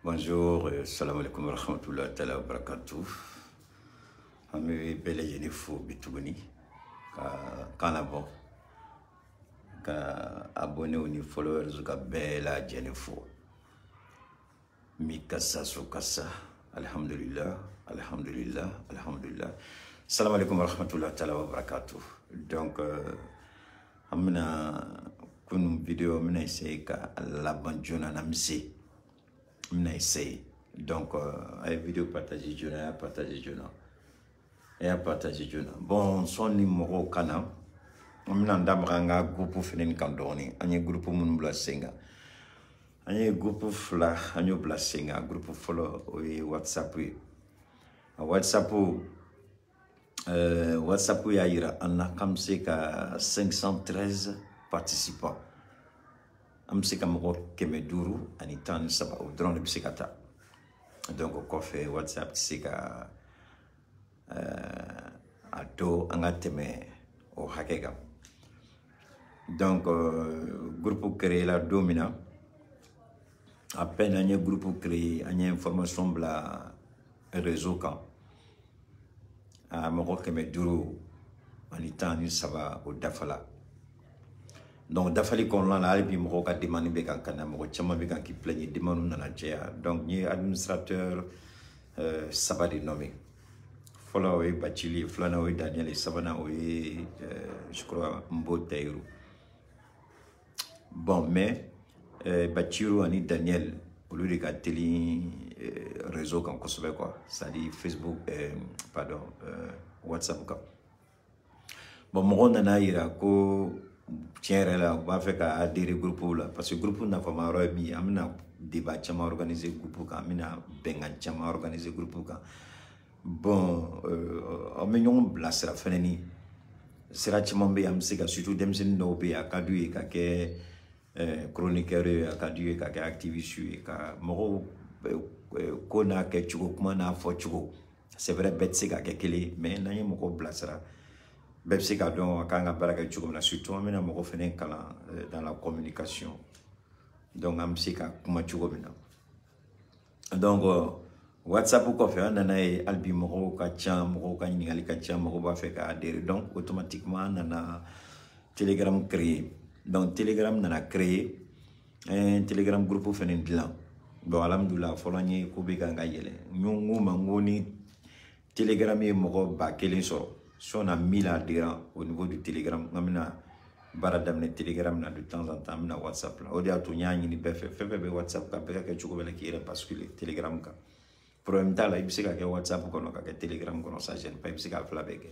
Bonjour, salam alaikum wa rahmatullahi ta'ala wa barakatuh. An bɛ bɛɛ lajɛlen fo bi tuguni ka kan labɔ ka abonnéw ni followers ka bɛɛ lajɛlen fo. Mi kasa so kasa, alhamdulillah, alhamdulillah, alhamdulillah. Salam alaikum wa rahmatullahi ta'ala wa barakatuh. Donc, an bɛna kunun vidéo n bɛna essayer ka laban joona na n bɛ se. N bɛna essayer. Donc, a ye vidéo partager joona, a y'a partager joona. A y'a partager joona. Bon, sɔnni mɔgɔw ka na, an bɛna n da maga an ka groupe fɛnɛ kan dɔɔni. An ye groupe minnu bila sen kan. An ye groupe fila, an y'o bila sen kan. Groupe fɔlɔ, o ye WhatsApp ye. A WhatsApp, WhatsApp y'a yira an na k'an bɛ se ka 513 participants. An bɛ se ka mɔgɔ 513, o dɔrɔn de bɛ se ka taa. Donc o kɔfɛ WhatsApp tɛ se ka a to an ka tɛmɛ o hakɛ kan. Donc groupe créé la don min na, à peine an ye groupe créé, an ye information bila réseau kan. A mɔgɔ 513 o dafala. Donc dafali kɔnɔna la, hali bi mɔgɔw ka demande bɛ kan ka na, mɔgɔ caman bɛ kan k'i plaigner, demande nana caya. Donc n ye administrateur saba de nommé. Fɔlɔ o ye Bacili ye, filanan o ye Daniel ye, sabanan o ye je crois Mbo Tayiru. Bon, mais Baciru ani Daniel, olu de ka teli réseau kan kosɛbɛ quoi, c'est-à-dire Facebook, pardon, WhatsApp kan. Bon, mɔgɔw nana yira ko tiɲɛ yɛrɛ la u b'a fɛ ka adhérer groupe la, parce que groupe nafama yɔrɔ ye min ye, an bɛna débat caman organiser groupe kan, an bɛna bɛnkan caman organiser groupe kan. Bon, an bɛ ɲɔgɔn bilasira fɛnɛ ni sira caman bɛ yen, an bɛ se ka, surtout denmisɛnnin dɔw bɛ yen, a ka d'u ye ka kɛ chroniqueur ye, a ka d'u ye ka kɛ activiste ye, ka mɔgɔw ko n'a kɛcogo, kuma n'a fɔcogo. C'est vrai, bɛɛ tɛ se ka kɛ kelen ye, mais n'an ye mɔgɔw bilasira, bɛɛ bɛ se k'a dɔn a kan ka baara kɛ cogo min na. Surtout an bɛna mɔgɔ fɛnɛ kalan dans la communication, donc an bɛ se ka kuma cogo min na. Donc WhatsApp kɔfɛ, an nana ye hali bi mɔgɔw ka ca, mɔgɔw ka ɲininkali ka ca, mɔgɔw b'a fɛ ka adhérer. Donc automatiquement an nana Telegram créer. Donc Telegram nana créer, an Telegram groupe fɛnɛ dilan. Bon, alhamdulillah, fɔlɔ an ye ko bɛ kan ka yɛlɛ. N ko ma n ko ni Telegram ye mɔgɔ 1000 sɔrɔ, si on a 1000 adhérents au niveau du Telegram, an bɛna baara daminɛ Telegram na de temps en temps, an bɛna WhatsApp la. O de y'a to n y'a ɲini bɛɛ fɛ, fɛn fɛn bɛ WhatsApp kan, bɛɛ ka kɛ cogo bɛɛ la k'i yɛrɛ basculer Telegram kan. Problème t'a la, i bɛ se ka kɛ WhatsApp kɔnɔ ka kɛ Telegram kɔnɔ, ça gêne pas, i bɛ se k'a fila bɛɛ kɛ.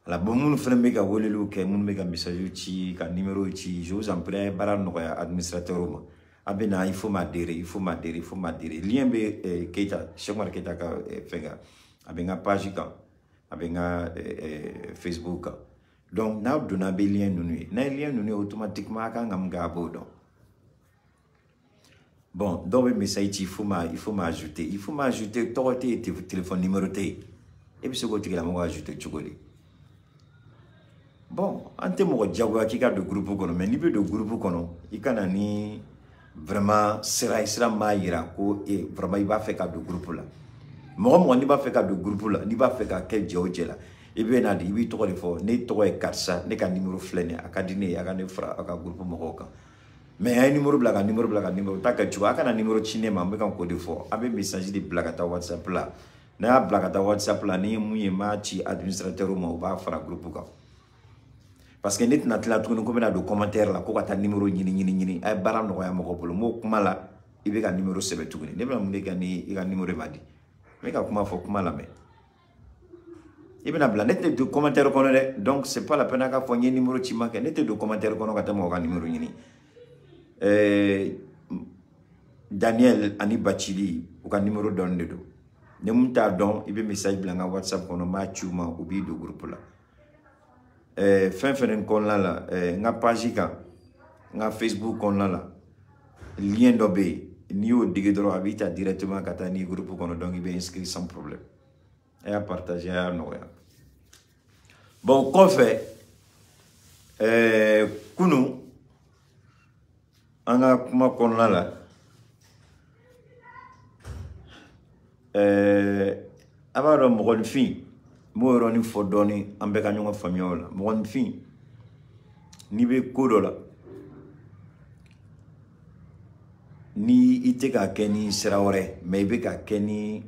Ala, bon, minnu fana bɛ ka weleliw kɛ, minnu bɛ ka message ci, ka numéro ci, je vous en prie, a ye baara nɔgɔya administrateur ma. A bɛ na, il faut m'adhérer, il faut m'adhérer, il faut m'adhérer. Lien bɛ Keita, Cheikh Umar Keita ka fɛn kan, a bɛ n ka page kan, a bɛ n ka Facebook kan. Donc n'aw donna, a bɛ lien ninnu ye. N'a ye lien ninnu ye, automatiquement a kan ka mun kɛ, a b'o dɔn. Bon, dɔw bɛ message ci, il faut m'ajouter, il faut m'ajouter, tɔgɔ tɛ yen, téléphone numéro tɛ yen, e bɛ se k'o tigilamɔgɔ ajouter cogo di? Bon, an tɛ mɔgɔ diyagoya k'i ka don groupe kɔnɔ, mais n'i bɛ don groupe kɔnɔ, i ka na ni vraiment sira ye, sira min b'a yira ko e vraiment i b'a fɛ ka don groupe la. Mɔgɔ mɔgɔ n'i b'a fɛ ka don groupe la, n'i b'a fɛ ka kɛ jɛ o jɛ la, i bɛ na de, i b'i tɔgɔ de fɔ: ne tɔgɔ ye karisa, ne ka numéro filɛ nin ye, a ka di ne ye a ka ne fara aw ka groupe mɔgɔw kan. Mais a ye numéro bila ka numéro bila ka numéro ta kɛ cogo, a kana numéro ci ne ma. N bɛ ka k'o de fɔ, a bɛ message de bila ka taa WhatsApp la. N'a y'a bila ka taa WhatsApp la, ni ye mun ye, n b'a ci administrateur ma, u b'a fara groupe kan. Parce que ne tɛna tila tuguni ko n bɛna don commentaire la ko ka taa numéro ɲini ɲini ɲini. A ye baara nɔgɔya mɔgɔ bolo. N b'o kuma la, i bɛ ka numéro sɛbɛn tuguni, ne bɛna mun de kɛ ni i ka numéro ma di? N bɛ ka kuma fɔ, kuma lamɛn. I bɛna bila, ne tɛ don commentaire kɔnɔ dɛ. Donc c'est pas la peine a ka fɔ n ye numéro ci ma kɛ, ne tɛ don commentaire kɔnɔ ka taa mɔgɔ ka numéro ɲini. Daniel ani Bacili, u ka numéro dɔn de don. Ni mun t'a dɔn, i bɛ message bila n ka WhatsApp kɔnɔ, n b'a ci u ma, u b'i don groupe la. Fɛn fɛn kɔnɔna la, n ka page kan, n ka Facebook kɔnɔna la, lien dɔ bɛ yen, n'i y'o digi dɔrɔn, a b'i ta directement ka taa n'i groupe kɔnɔ. Donc i bɛ inscrit sans problème. A y'a partager, a y'a nɔgɔya. Bon, kɔfɛ, kunun an ka kuma kɔnɔna la, A b'a dɔn mɔgɔninfin, n b'o yɔrɔnin fɔ dɔɔnin, an bɛɛ ka ɲɔgɔn faamuya o la. Mɔgɔninfin, n'i bɛ ko dɔ la, ni i tɛ k'a kɛ ni sira wɛrɛ, mais i bɛ k'a kɛ ni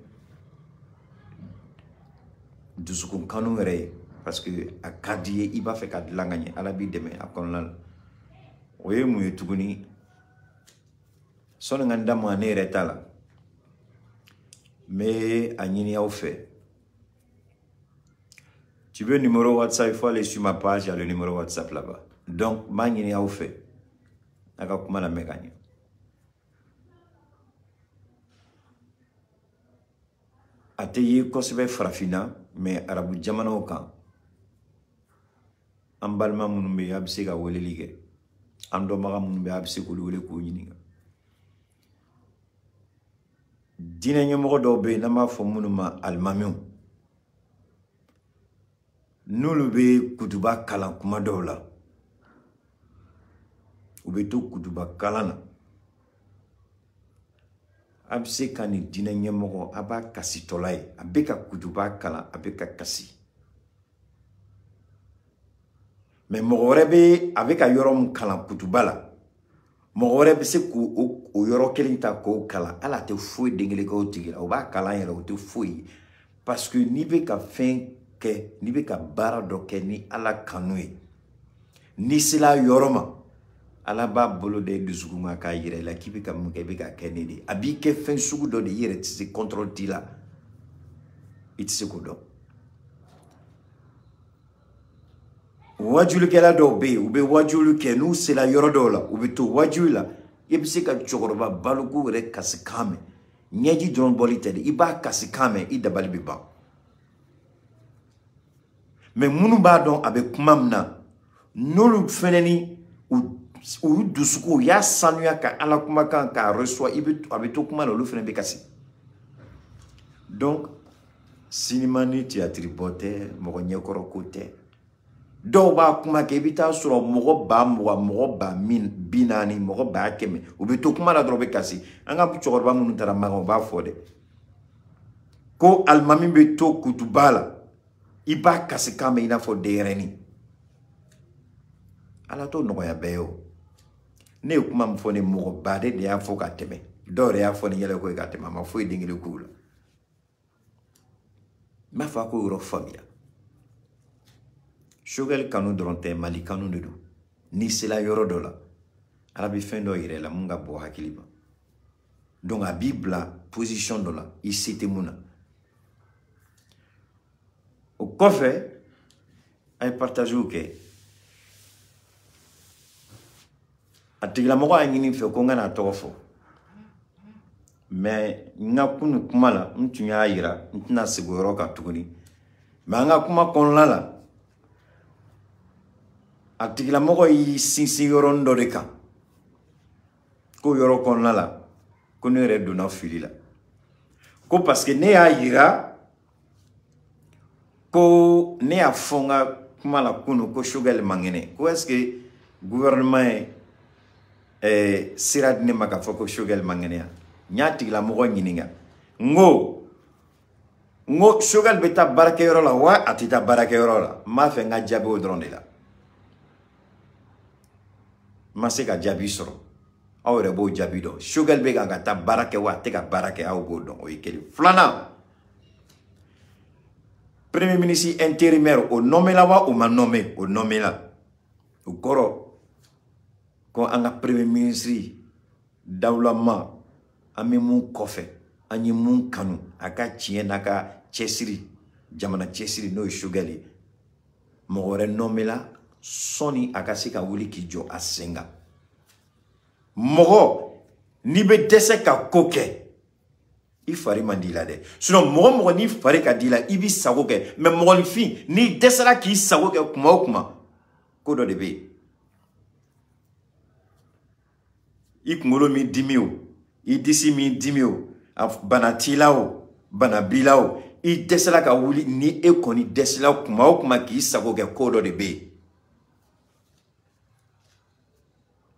dusukun kanu yɛrɛ ye, parce que a ka di i ye, i b'a fɛ ka dilan ka ɲɛ, Ala b'i dɛmɛ a kɔnɔna la. O ye mun ye tuguni? Sɔnni n ka n da maga ne yɛrɛ ta la, n bɛ a ɲini aw fɛ. Tu veux numéro WhatsApp, il faut aller sur ma page, il y a le numéro WhatsApp là-bas. Donc, n b'a ɲini aw fɛ, a ka kuma lamɛn ka ɲɛ. A tɛ ye kosɛbɛ farafinna, mais arabu jamanaw kan, an balima minnu bɛ yen, a bɛ se ka weleli kɛ. An dɔnbaga minnu bɛ yen, a bɛ se k'olu wele k'u ɲininka. Diinɛ ɲɛmɔgɔ dɔw bɛ yen, n'an b'a fɔ minnu ma alimamiw, n'olu bɛ kutuba kalan kuma dɔw la, u bɛ to kutuba kalan na. A bɛ se ka nin diinɛ ɲɛmɔgɔ, a b'a kasitɔla ye, a bɛ ka kutuba kalan, a bɛ ka kasi. Mais mɔgɔ wɛrɛ bɛ, a bɛ ka yɔrɔ min kalan kutuba la, mɔgɔ wɛrɛ bɛ se k'o o yɔrɔ kelen ta k'o kalan, hali a tɛ foyi den kelen kɛ o tigi la, o b'a kalan yɛrɛ, o tɛ foyi ye. Parce que n'i bɛ ka fɛn kɛ, n'i bɛ ka baara dɔ kɛ ni Ala kanu ye, n'i sera yɔrɔ ma, Ala b'a bolo da i dusukun kan k'a yira i la k'i bɛ ka mun kɛ, i bɛ ka kɛ ne de ye. A b'i kɛ fɛn sugu dɔ de ye, i yɛrɛ tɛ se, contrôle t'i la, i tɛ se k'o dɔn. Wajulikɛla dɔw bɛ yen, u bɛ wajuli kɛ, n'u sera yɔrɔ dɔw la, u bɛ to wajuli la. I bɛ se ka cɛkɔrɔba baloku yɛrɛ kasikan mɛn, ɲɛji dɔrɔn bɔli tɛ dɛ, i b'a kasikan mɛn, i dabali bɛ ban. Mais minnu b'a dɔn a bɛ kuma min na, n'olu fɛnɛ ni u dusukun u y'a sanuya ka Ala kumakan k'a reçoit, i bɛ a bɛ to kuma la, olu fɛnɛ bɛ kasi. Donc sinima ni théâtre bɔ tɛ, mɔgɔ ɲɛkɔrɔ ko tɛ. Dɔw b'a kuma kɛ, i bɛ taa sɔrɔ mɔgɔ 20,000, mɔgɔ 40,000, mɔgɔ 100,000, u bɛ to kuma la dɔrɔn u bɛ kasi. An ka cɛkɔrɔba minnu taara Makan, u b'a fɔ dɛ, ko alimami bɛ to kutuba la, i b'a kasikan mɛn i n'a fɔ denyɛrɛnin. Ala t'o nɔgɔya bɛɛ ye o. Ne ye kuma min fɔ, ni mɔgɔ baden de y'a fɔ ka tɛmɛ, dɔw yɛrɛ y'a fɔ ni yɛlɛko ye ka tɛmɛ, a ma foyi den kelen k'u la. N b'a fɔ a k'o yɔrɔ faamuya. Choguel kanu dɔrɔn tɛ, Mali kanu de don. N'i sera yɔrɔ dɔ la, Ala bɛ fɛn dɔ yira i la mun ka bon hakili ma. Donc a b'i bila position dɔ la, i se tɛ mun na. O kɔfɛ, a ye partagew kɛ. A tigilamɔgɔ y'a ɲini n fɛ ko n ka n'a tɔgɔ fɔ. Mais n ka kunu kuma la, n tun y'a yira, n tɛna segin o yɔrɔ kan tuguni. Mais an ka kuma kɔnɔna la, a tigilamɔgɔ y'i sinsin yɔrɔnin dɔ de kan, ko yɔrɔ kɔnɔna la, ko ne yɛrɛ donna fili la, ko parce que ne y'a yira ko ne y'a fɔ n ka kuma la kunu ko Choguel man kɛnɛ, ko est-ce que gouvernement ye sira di ne ma k'a fɔ ko Choguel man kɛnɛ yan? N y'a tigilamɔgɔ ɲininka, n ko Choguel bɛ taa baarakɛyɔrɔ la wa a tɛ taa baarakɛyɔrɔ la? N b'a fɛ n ka jaabi o dɔrɔn de la. N ma se ka jaabi sɔrɔ, aw yɛrɛ b'o jaabi dɔn. Choguel bɛ kan ka taa baara kɛ wa a tɛ ka baara kɛ, aw b'o dɔn, o ye kelen. Filanan, premier ministre intérimaire, o nommé la wa o ma nommé? O nommé la. O kɔrɔ ko an ka premier ministre dawulama, an bɛ mun kɔfɛ, an ye mun kanu, a ka tiɲɛ n'a ka cɛsiri, jamana cɛsiri, n'o ye Choguel ye, mɔgɔ wɛrɛ nommé la sɔnni a ka se ka wuli k'i jɔ a sen kan. Mɔgɔ n'i bɛ dɛsɛ ka ko kɛ, i fari man di la dɛ. Sinon mɔgɔ mɔgɔ n'i fari ka di la, i b'i sago kɛ. Mais mɔgɔninfin n'i dɛsɛra k'i sago kɛ kuma o kuma, ko dɔ de bɛ yen. I kunkolo m'i dimi o, i disi m'i dimi o, bana t'i la o, bana b'i la o, i dɛsɛra ka wuli, ni e kɔni dɛsɛla kuma o kuma k'i sago kɛ, ko dɔ de bɛ yen.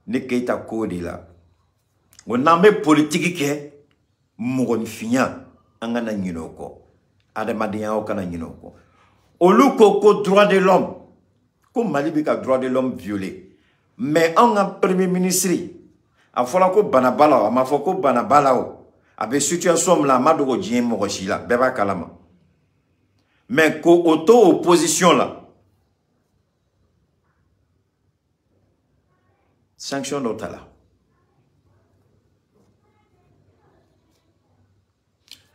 Ne Keyita ko de la, o n'an bɛ politiki kɛ, mɔgɔninfinya An kana ɲinɛ o kɔ. Adamadenya kana ɲinɛ o kɔ. Olu ko ko droit de l'homme. Ko Mali bɛ ka droit de l'homme violer. Mais an ka premier ministre a fɔra ko bana b'a la o, a ma fɔ ko bana b'a la o. A bɛ situation min na a ma dogo diɲɛ mɔgɔ si la, bɛɛ b'a kalama. Mais ko o to opposition la. Sanction dɔ ta la.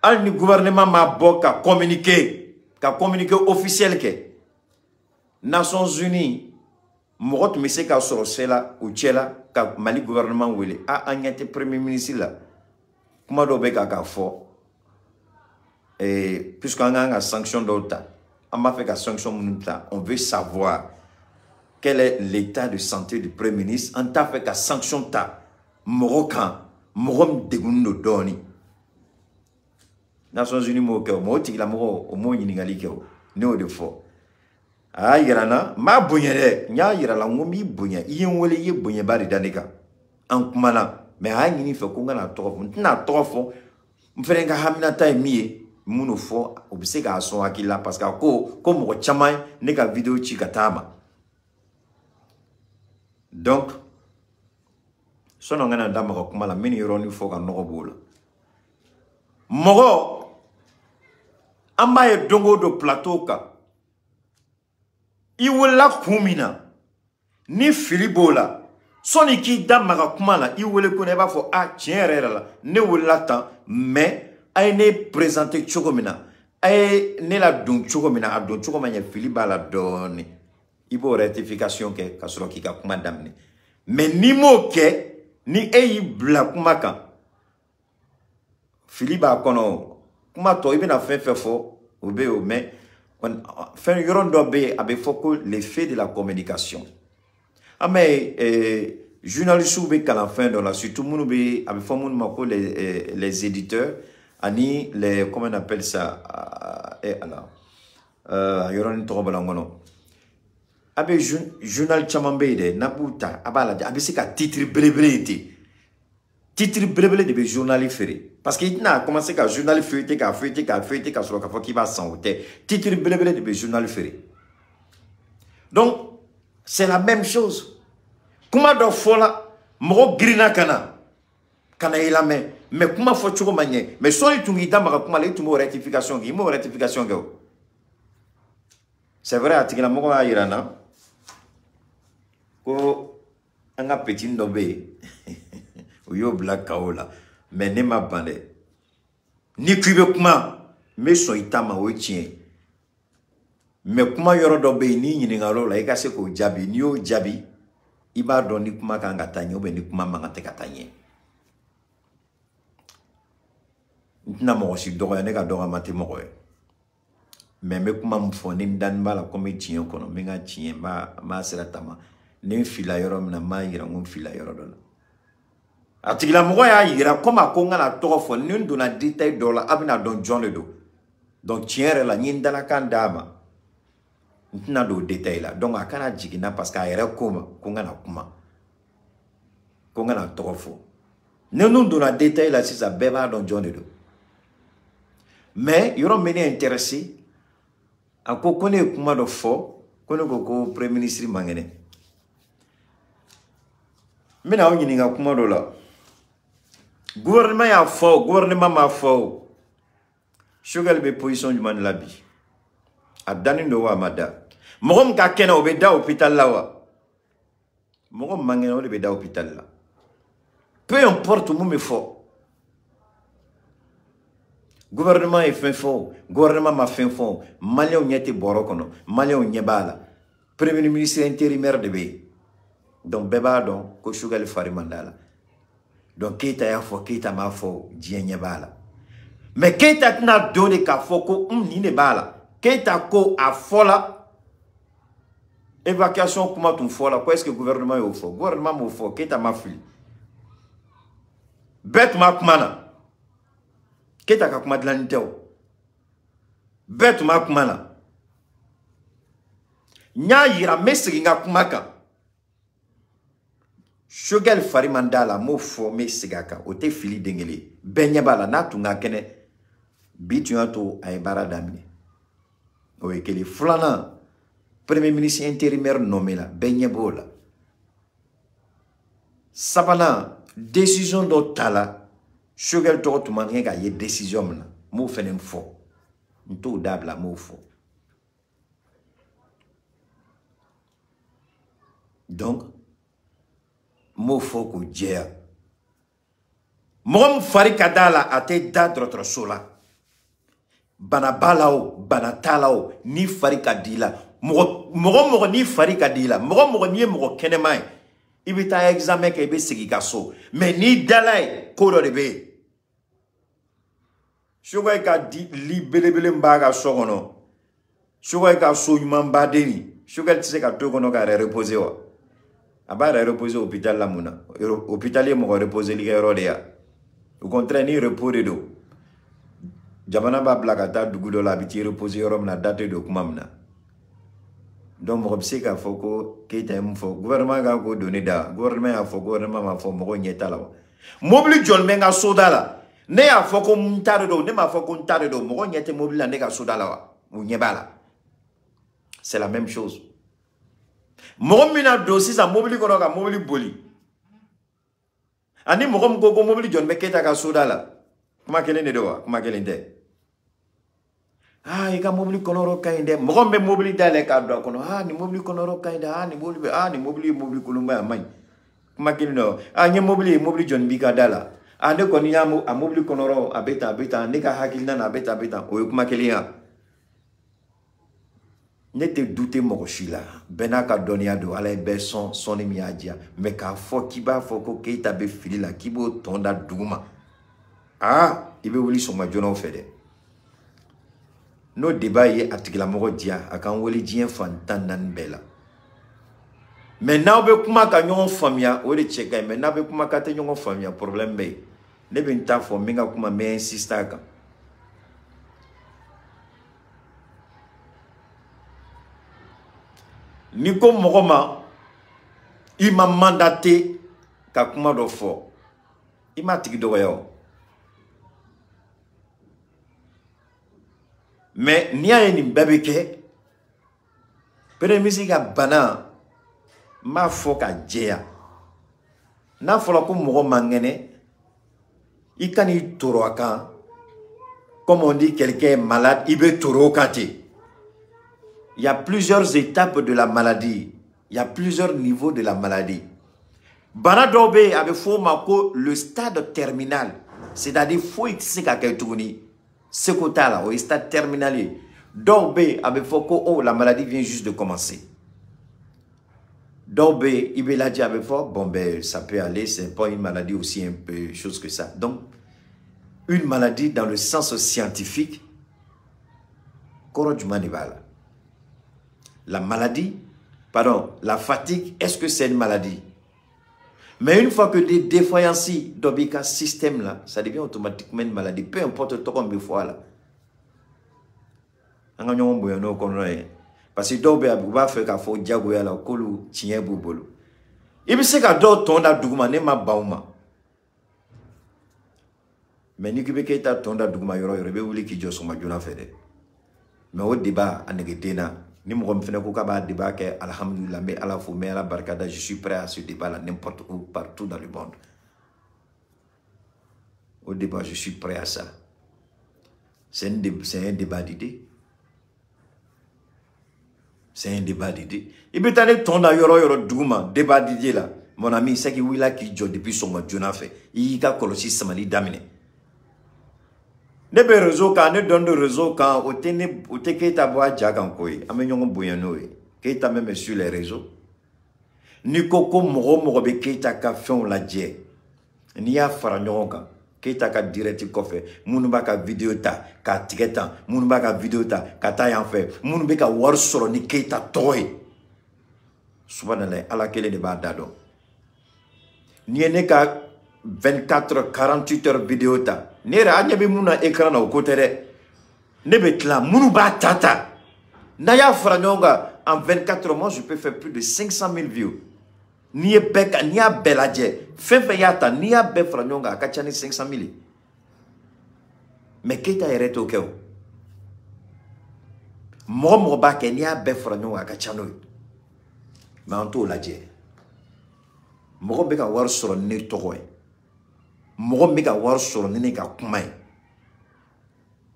Hali ni gouvernement ma bɔ ka communiquer officiel kɛ. Nations Unies mɔgɔ tun bɛ se ka sɔrɔ se la u cɛ la ka Mali gouvernement wele. A an ɲɛ tɛ premier ministre la. Kuma dɔw bɛ ka fɔ. Puisque an kan ka sanction dɔw ta, an b'a fɛ ka sanction minnu ta, on veut savoir quel est l'état de santé du premier ministre. An t'a fɛ ka sanction ta mɔgɔ kan, mɔgɔ min degunnen don dɔɔnin. Nations Unies m'o kɛ o, mais o tigilamɔgɔ o m'o ɲininkali kɛ o, ne y'o de fɔ. A y'a yira n na, n b'a bonya dɛ, n y'a yira la n ko n b'i bonya, i ye n wele, i ye bonyaba de da ne kan. An kumana, mais a y'a ɲini n fɛ ko n kana tɔgɔ fɔ, n tɛna tɔgɔ fɔ, n fɛnɛ ka haminata ye min ye, minnu fɔ, o bɛ se k'a sɔn hakili la parce que a ko ko mɔgɔ caman ne ka vidéo ci ka taa a ma. Donc, sɔnni an kana da maga kuma la, n bɛ nin yɔrɔnin fɔ ka nɔgɔ b'o la. Mɔgɔ, an b'a ye don o don plateau kan, i welela kun min na, ni fili b'o la, sɔnni k'i da maga kuma la, i wele ko ne b'a fɔ a tiɲɛ yɛrɛ yɛrɛ la, ne welela tan, mais a ye ne présenter cogo min na, a ye ne ladon cogo min na, a don cogo ma ɲɛ, fili b'a la dɔɔnin. I b'o rectification kɛ ka sɔrɔ k'i ka kuma daminɛ. Mais n'i m'o kɛ, ni e y'i bila kuma kan, fili b'a kɔnɔ, kuma tɔ i bɛna fɛn fɛn fɔ, o bɛ yen o, mais fɛn yɔrɔ dɔ bɛ yen a bɛ fɔ ko l'effet de la communication. An bɛ ye journalistes bɛ kalan fɛn dɔ la, surtout minnu bɛ a bɛ fɔ minnu ma ko les éditeurs ani les, comment on appelle ça, ala a yɔrɔnin tɔgɔ bɔ la n kɔnɔ. A bɛ journal caman bɛ yen dɛ, n'a b'u ta a b'a lajɛ, a bɛ se ka titre belebele ye ten. Titre belebele de bɛ journal feere. Parce que i tɛna commencer ka journal feuilleter k'a feuilleter k'a feuilleter ka sɔrɔ k'a fɔ k'i b'a san, o tɛ. Titre belebele de bɛ journal feere. Donc c'est la même chose. Kuma dɔ fɔla, mɔgɔ girinna ka na i lamɛn, mais kuma fɔ cogo ma ɲɛ. Mais sɔnni tun k'i da maga kuma la, i tun b'o rectification kɛ, i m'o rectification kɛ o. C'est vrai, a tigilamɔgɔ y'a yira n na ko an ka petit dɔ bɛ yen, u y'o bila kawo la, mais ne ma ban dɛ. N'i ko i bɛ kuma, n bɛ sɔn i ta ma, o ye tiɲɛ ye. Mais kuma yɔrɔ dɔ bɛ yen, n'i ɲininkara o la, i ka se k'o jaabi. N'i y'o jaabi, i b'a dɔn ni kuma kan ka taa ɲɛ ou bien ni kuma man kan tɛ ka taa ɲɛ. N tɛna mɔgɔ si dɔgɔya, ne ka dɔgɔyama tɛ mɔgɔ ye. Mais n bɛ kuma min fɔ, ni n dani b'a la ko n bɛ tiɲɛ kɔnɔ, n bɛ n ka tiɲɛ, n b'a sira taama. Ni n filila yɔrɔ min na, n b'a yira n ko n filila yɔrɔ dɔ la. A tigilamɔgɔ y'a yira komi a ko n kana tɔgɔ fɔ, ni n donna détail dɔ la, a bɛna dɔn jɔn de don. Donc tiɲɛ yɛrɛ la, n ye n dalakan d'a ma, n tɛna don o détail la. Donc a kana jigin n na parce que a yɛrɛ ko n ma ko n kana kuma, ko n kana tɔgɔ fɔ. Ni n donna détail la sisan, bɛɛ b'a dɔn jɔn de don. Mais yɔrɔ min bɛ ne intéressé, a ko ko ne ye kuma dɔ fɔ, ko ne ko ko premier ministre man kɛnɛ. N bɛna aw ɲininka kuma dɔ la. Gouvernement y'a fɔ o, gouvernement m'a fɔ o, Choguel bɛ position jumɛn de la bi? A dannen don wa a ma da? Mɔgɔ min ka kɛnɛ, o bɛ da hôpital la wa? Mɔgɔ min man kɛnɛ, o de bɛ da hôpital la. Peu importe mun bɛ fɔ. Gouvernement ye fɛn fɔ o, gouvernement ma fɛn fɔ o, Maliyɛnw ɲɛ tɛ bɔrɔ kɔnɔ, Maliyɛnw ɲɛ b'a la. Premier ministre intérimaire de bɛ yen. Donc bɛɛ b'a dɔn ko Choguel fari man d'a la. Donc Keita y'a fɔ, Keita m'a fɔ, diɲɛ ɲɛ b'a la. Mais Keita tɛna don de k'a fɔ ko nin de b'a la. Keita ko a fɔla, évacuation kuma tun fɔla, ko est-ce que gouvernement y'o fɔ? Gouvernement m'o fɔ, Keita ma fili. Bɛɛ tun b'a kuma na. Keita ka kuma dilanni tɛ o. Bɛɛ tun b'a kuma na. N y'a yira, n bɛ segin n ka kuma kan. Choguel fari man d'a la, n m'o fɔ, n bɛ segin a kan. O tɛ fili den kelen ye. Bɛɛ ɲɛ b'a la, n'a tun ka kɛnɛ, Bi tun y'a to a ye baara daminɛ. O ye kelen. Filanan, premier ministre intérimaire nommé la, bɛɛ ɲɛ b'o la. Sabanan, décision dɔ ta la, Choguel tɔgɔ tun man kɛ ka ye décision min na, n b'o fɛnɛ fɔ. N t'o dabila, n b'o fɔ. Donc, n b'o fɔ k'o jɛya. Mɔgɔ min fari ka d'a la, a tɛ da dɔgɔtɔrɔso la. Bana b'a la o, bana t'a la o, n'i fari ka di i la, mɔgɔ n'i fari ka di i la, mɔgɔ n'i ye mɔgɔ kɛnɛma ye, i bɛ taa examen kɛ, i bɛ segin i ka so. Mais n'i dala yen, ko dɔ de bɛ yen. Choguel ka li belebele min b'a ka so kɔnɔ, Choguel ka so ɲumanba den nin, Choguel tɛ se ka to kɔnɔ k'a yɛrɛ reposer wa? A b'a yɛrɛ reposer hôpital la mun na? Hôpital ye mɔgɔ reposer kɛ yɔrɔ de ya. Au contraire, ni repos de don, jamana b'a bila ka taa dugu dɔ la, a bɛ t'i reposer yɔrɔ min na, da tɛ don kuma min na. Donc mɔgɔ bɛ se k'a fɔ ko Keita ye mun fɔ, gouvernement kan k'o don ne da, gouvernement y'a fɔ, gouvernement m'a fɔ, mɔgɔw ɲɛ t'a la wa. Mobili jɔlen bɛ n ka soda la, ne y'a fɔ ko n ta de don, ne m'a fɔ ko n ta de don, mɔgɔw ɲɛ tɛ mobili la ne ka soda la wa, u ɲɛ b'a la. C'est la même chose. Mɔgɔ min na don sisan mobili kɔnɔ ka mobili boli, ani mɔgɔ min ko ko mobili jɔlen bɛ Keita ka soda la, kuma kelen de don wa, kuma kelen tɛ. Ah, i ka mobili kɔnɔyɔrɔ ka ɲi dɛ. Mɔgɔ min bɛ mobili dayɛlɛ k'a don a kɔnɔ, ah, nin mobili kɔnɔyɔrɔ ka ɲi dɛ, ah, nin mobili bɛ, ah, nin mobili ye mobili kolonba ye, a man ɲi. Kuma kelen don. Ah, n ye mobili ye, mobili jɔni b'i ka da la. Ah, ne kɔni y'a a mobili kɔnɔyɔrɔ, a bɛ tan, a bɛ tan, ne ka hakilina na, a bɛ tan, a bɛ tan. O ye kuma kelen ye. Ne tɛ douter mɔgɔ si la. Bɛɛ n'a ka dɔnniya don, Ala ye bɛɛ sɔn, sɔnni min y'a diya. Mais k'a fɔ k'i b'a fɔ ko Keita bɛ fili la, k'i b'o tɔn da dugu ma, ah, i bɛ wuli sɔgɔma joona o fɛ dɛ. N'o débat ye a tigilamɔgɔ diya, a k'an wele diɲɛ fan 14 bɛɛ la. Mais n'aw bɛ kuma ka ɲɔgɔn faamuya, o de cɛ ka ɲi. Mais n'aw bɛ kuma k'a tɛ ɲɔgɔn faamuya, problème bɛ yen. Ne bɛ n ta fɔ, n bɛ n ka kuma, n bɛ insister a kan. N'i ko mɔgɔ ma, i ma mandaté ka kuma dɔ fɔ, i m'a tigi dɔgɔya o. Mais n'i y'a ye nin bɛɛ bɛ kɛ, premier ministre ka bana, n b'a fɔ ka jɛya. N'a fɔra ko mɔgɔ man kɛnɛ, i kan'i toro a kan. Comme on dit, quelqu'un est malade, i bɛ toro o kan ten. Il y a plusieurs étapes de la maladie. Il y a plusieurs niveaux de la maladie. Bana dɔw bɛ yen, a bɛ fɔ o ma ko le stade terminal. C'est-à-dire foyi tɛ se ka kɛ tuguni. Seko t'a la, o ye stade terminal ye. Dɔw bɛ yen, a bɛ fɔ ko oh, la maladie vient juste de commencer. Dɔw bɛ yen, i bɛ lajɛ, a bɛ fɔ bon ben ça peut aller, c'est pas une maladie aussi un peu chose que ça. Donc une maladie dans le sens scientifique, kɔrɔ jumɛn de b'a la? La maladie, pardon, la fatigue, est-ce que c'est une maladie? Mais une fois que des défaillances dans le système là, ça devient automatiquement une maladie. Peu importe tɔgɔ min bɛ fɔ a la. An ka ɲɔgɔn bonya n'o kɔnɔna ye. Parce que dɔw bɛ yen, u b'a fɛ k'a fɔ diyagoya la k'olu tiɲɛ b'u bolo. I bɛ se ka dɔw tɔn da duguma, ne ma ban o ma. Mais n'i k'i bɛ Keita tɔn da duguma yɔrɔ o yɔrɔ, i bɛ wuli k'i jɔ sɔgɔma joona fɛ dɛ. Mais o débat a nege tɛ n na. Ni mɔgɔ min fɛnɛ ko k'a b'a débat kɛ, alhamdulillah, n bɛ Ala fo, n bɛ Ala barikada, je suis prêt à ce débat là n'importe où, partout dans le monde. Au débat, je suis prêt à ça. C'est un débat d'idées. C'est un débat d'idées. I bɛ taa ne tɔn da yɔrɔ o yɔrɔ duguma, débat d'idées la. Mon ami, c'est k'i wulila k'i jɔ depuis sɔgɔma joona fɛ, i y'i ka kɔlɔsi samali daminɛ. Ne bɛ réseau kan, ne dɔn don réseau kan, o tɛ ne, o tɛ Keita bɔ a ja kan ko ye. An bɛ ɲɔgɔn bonya n'o ye. Keita même est sur les réseaux. N'i ko ko mɔgɔ o mɔgɔ bɛ Keita ka fɛnw lajɛ, n'i y'a fara ɲɔgɔn kan, Keita ka direct kɔfɛ, minnu b'a ka vidéo ta k'a tigɛ tan, minnu b'a ka vidéo ta ka taa yan fɛ, minnu bɛ ka wari sɔrɔ ni Keita tɔgɔ ye, subhanallah, Ala kelen de b'a da dɔn. N'i ye ne ka 24 heures, 48 heures vidéo ta, ne yɛrɛ an ɲɛ bɛ mun na écran na, o ko tɛ dɛ. Ne bɛ tila minnu b'a ta ta, n'a y'a fara ɲɔgɔn kan en 24 heures, moi je peux faire plus de 500 000 vues. N'i ye bɛɛ ka, n'i y'a bɛɛ lajɛ, fɛn fɛn y'a ta, n'i y'a bɛɛ fara ɲɔgɔn kan, a ka ca ni 500 000 ye. Mais Keita yɛrɛ t'o kɛ o. Mɔgɔ mɔgɔ b'a kɛ, n'i y'a bɛɛ fara ɲɔgɔn kan, a ka ca n'o ye. Mais an t'o lajɛ. Mɔgɔ bɛ ka wari sɔrɔ ni ne tɔgɔ ye. Mɔgɔ bɛ ka wari sɔrɔ ni ne ka kuma ye.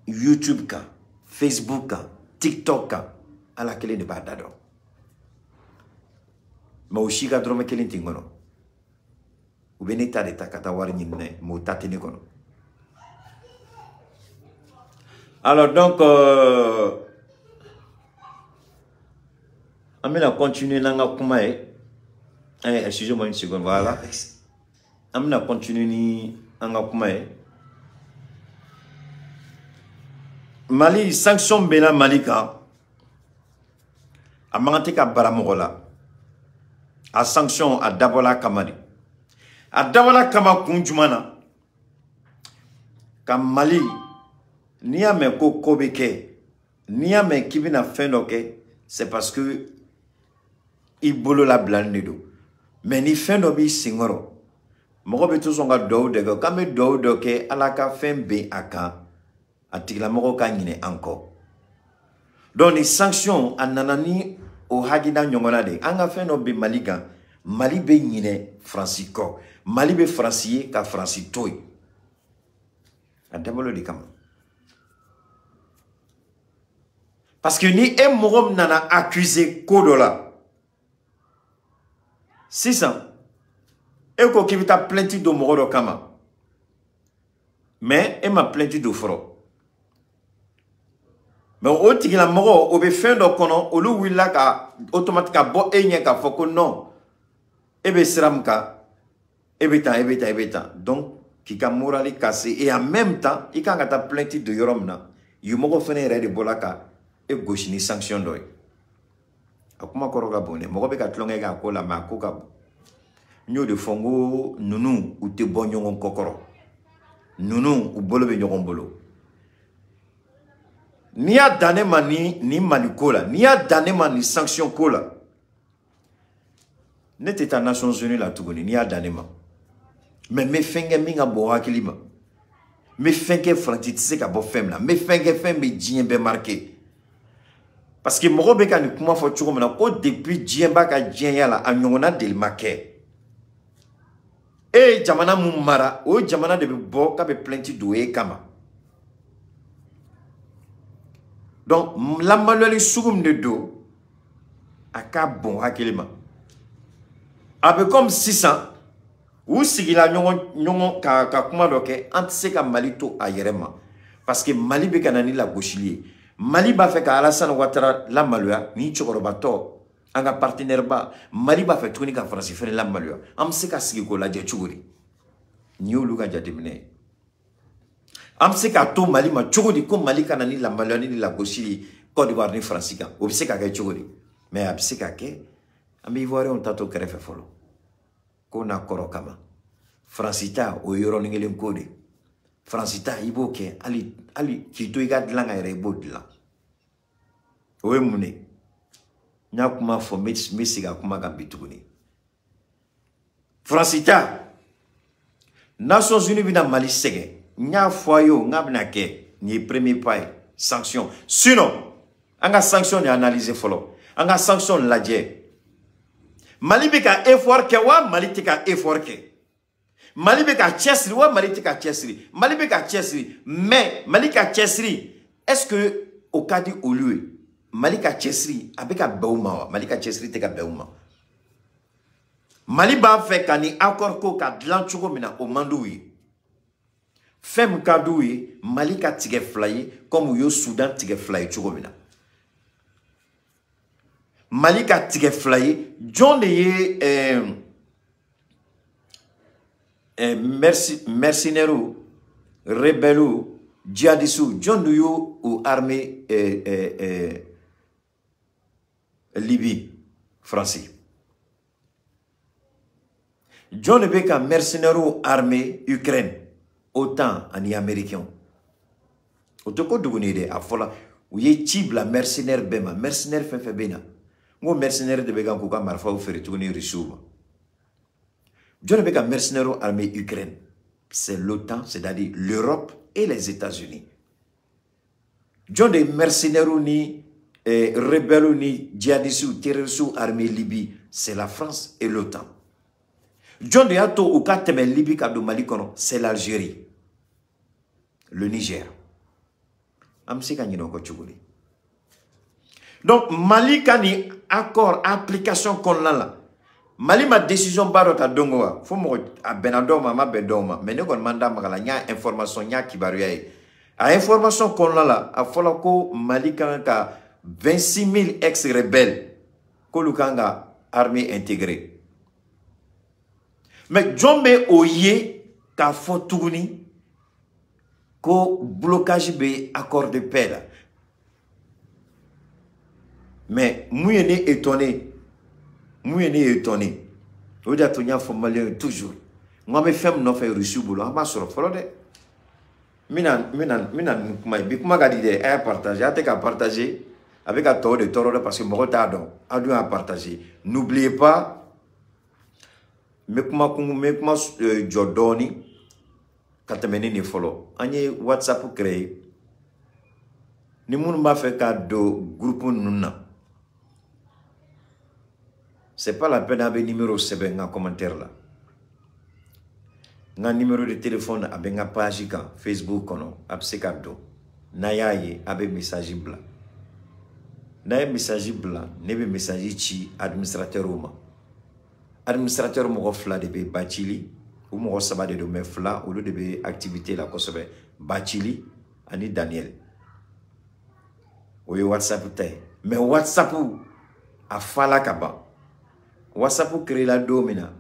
YouTube kan, Facebook kan, TikTok kan, Ala kelen de b'a da dɔn. Mais o si ka dɔrɔmɛ kelen tɛ n kɔnɔ. U bɛ ne ta de ta ka taa wari ɲini n'a ye, mais o ta tɛ ne kɔnɔ. Alors donc, an bɛna continuer n'an ka kuma ye. Excusez-moi une seconde, voilà. An bɛna continuer ni an ka kuma ye. Mali, sanction bɛ na Mali kan. A man kan tɛ ka bara mɔgɔ la. A sanction a dabɔla kama de. A dabɔla kama kun jumɛn na? Ka Mali, n'i y'a mɛn ko ko bɛ kɛ, n'i y'a mɛn k'i bɛna fɛn dɔ kɛ, c'est parce que i bolo labilalen de don. Mais ni fɛn dɔ b'i senkɔrɔ, mɔgɔ bɛ to sɔn ka duwawu dɔ kɛ, k'an bɛ duwawu dɔ kɛ Ala ka fɛn ben a kan, a tigilamɔgɔ ka ɲinɛ an kɔ. Donc ni sanction a nana ni o hakilina ɲɔgɔnna de ye. An ka fɛn dɔ bɛ Mali kan, Mali bɛ ɲinɛ Faransi kɔ, Mali bɛ Faransi ye ka Faransi to yen. A dabɔla o de kama. Parce que ni e mɔgɔ min nana accuser ko dɔ la, sisan e ko k'i bɛ taa plainte don mɔgɔ dɔ kama, mais e ma plainte don fɔlɔ. Mais o tigilamɔgɔ o bɛ fɛn dɔ kɔnɔ, olu wulila ka automatique ka bɔ e ɲɛ k'a fɔ ko non, e bɛ sira min kan, e bɛ tan, e bɛ tan, e bɛ tan. Donc k'i ka morale casser et en même temps i kan ka taa plainte don yɔrɔ min na, yen mɔgɔ fɛnɛ yɛrɛ de bɔra ka e gosi ni sanction dɔ ye. A kuma kɔrɔ ka bon dɛ, mɔgɔ bɛ ka tulonkɛ kɛ a ko la, mais a ko ka bon. N y'o de fɔ n ko ninnu u tɛ bɔ ɲɔgɔn kɔkɔrɔ, ninnu u bolo bɛ ɲɔgɔn bolo. N'i y'a dan ne ma ni Mali ko la, n'i y'a dan ne ma ni sanction ko la, ne tɛ taa Nations Unies la tuguni. N'i y'a dan ne ma, mais n bɛ fɛn kɛ min ka bon hakili ma, n bɛ fɛn kɛ Faransi tɛ se ka bɔ fɛn min na, n bɛ fɛn kɛ fɛn bɛ diɲɛ bɛɛ marqué. Parce que mɔgɔ bɛ ka nin kuma fɔ cogo min na, ko depuis diɲɛ b'a ka diɲɛya la, a ɲɔgɔnna deli ma kɛ. E ye jamana mun mara, o jamana de bɛ bɔ k'a bɛ plainte don e kama. Donc lamaloli sugu min de don, a ka bon hakili ma. A bɛ comme sisan u sigila ɲɔgɔn ka kuma dɔ kɛ, an tɛ se ka Mali to a yɛrɛ ma. Parce que Mali bɛ ka na ni lagosili ye. Mali b'a fɛ ka Alassane Ouattara lamaloya, ni cɛkɔrɔbatɔ, an ka partenaire ba, Mali b'a fɛ tuguni ka Faransi fɛnɛ lamaloya. An bɛ se ka sigi k'o lajɛ cogo di? Nin y'olu ka jateminɛ ye. An bɛ se k'a to Mali ma cogo di ko Mali ka na ni lamaloya ni lagosili ye Côte d'Ivoire ni Faransi kan? O bɛ se ka kɛ cogo di? Mais a bɛ se ka kɛ, an bɛ Ivoiriyɛnw ta to kɛrɛfɛ fɔlɔ. Ko n'a kɔrɔ kama. Faransi ta o ye yɔrɔnin kelen ko de. Faransi ta i b'o kɛ hali k'i to i ka dilan kan yɛrɛ i b'o dilan. O ye mun de ye? N y'a kuma fɔ, n bɛ segin a kuma kan bi tuguni. Faransi ta, Nations Unies bɛna Mali sɛgɛn. N y'a fɔ a ye o, n k'a bɛna kɛ. Nin ye premier pas ye, sanction. Sinon, an ka sanction de analyser fɔlɔ. An ka sanction lajɛ. Mali bɛ ka effort kɛ wa Mali tɛ ka effort kɛ? Mali bɛ ka cɛsiri wa Mali tɛ ka cɛsiri? Mali bɛ ka cɛsiri, mais Mali ka cɛsiri, est-ce que o ka di olu ye? Mali ka cɛsiri, a bɛ ka bɛn u ma wa? Mali ka cɛsiri tɛ ka bɛn u ma. Mali b'a fɛ ka nin accord ko ka dilan cogo min na, o man d'u ye. Fɛn min ka d'u ye, Mali ka tigɛ fila ye, comme u ye Soudan tigɛ fila ye cogo min na. Mali ka tigɛ fila ye, jɔn de ye mercenaires, rebelles, djihadistes, jɔn de y'o armée Libye, Faransi. Jɔn de bɛ ka mercenaires armée Ukraine, OTAN ani Américains. O tɛ ko duguni ye dɛ, a fɔla u ye ci bila mercenaires bɛɛ ma, mercenaires fɛn fɛn bɛ na. N ko mercenaires de bɛ kan k'u ka marifaw feere tuguni Russiw ma. Jɔn de bɛ ka mercenaires armée Ukraine? C'est l'OTAN, c'est-à-dire l'Europe et les États-Unis. Jɔn de ye mercenaires ni rebelles ni djihadistes, terroristes armés Libye? C'est la France et l'OTAN. Jɔn de y'a to u ka tɛmɛ Libye ka don Mali kɔnɔ? C'est l'Algérie, le Niger. An bɛ se ka ɲinɛ o kɔ cogo di? Donc Mali ka nin accord application kɔnɔna la, Mali ma décision ba dɔ ta don o wa fo mɔgɔ a bɛnna dɔw ma, a ma bɛn dɔw ma, mais ne kɔni ma n da maga la. N y'a information, n y'a kibaruya ye. A information kɔnɔna la, a fɔra ko Mali kan ka 26 000 ex-rebelles, k'olu kan ka armée intégrée. Mais jɔn bɛ o ye k'a fɔ tuguni ko blocage bɛ accord de paix la? Mais mun ye ne étonné, mun ye ne étonné, o de y'a to n y'a fɔ maliyɛn ye toujours, n ko an bɛ fɛn min nɔfɛ Russe bolo, an b'a sɔrɔ fɔlɔ dɛ. N bɛna nin kuma ye bi, kuma ka di dɛ. A y'a partager, a tɛ ka partager, a bɛ ka tɔw de tɔɔrɔ dɛ, parce que mɔgɔ t'a dɔn. A dun y'a partager. N'oubliez pas, n bɛ kuma kun, n bɛ kuma jɔ dɔɔni ka tɛmɛ ni nin fɔlɔ. An ye WhatsApp créé, ni minnu b'a fɛ ka don groupe ninnu na, c'est pas la peine a bɛ numéro sɛbɛn n ka commentaire la. N ka numéro de téléphone a bɛ n ka page kan Facebook kɔnɔ, a bɛ se ka don. N'a y'a ye, a bɛ message bila. N'a ye message bila, ne bɛ message ci administrateur ma. Administrateur mɔgɔ fila de bɛ Bacili, u mɔgɔ saba de don, mais fila olu de bɛ activité la kosɛbɛ, Bacili ani Daniel. O ye WhatsApp ta ye, mais WhatsApp a fala ka ban. WhatsApp créé la don min na,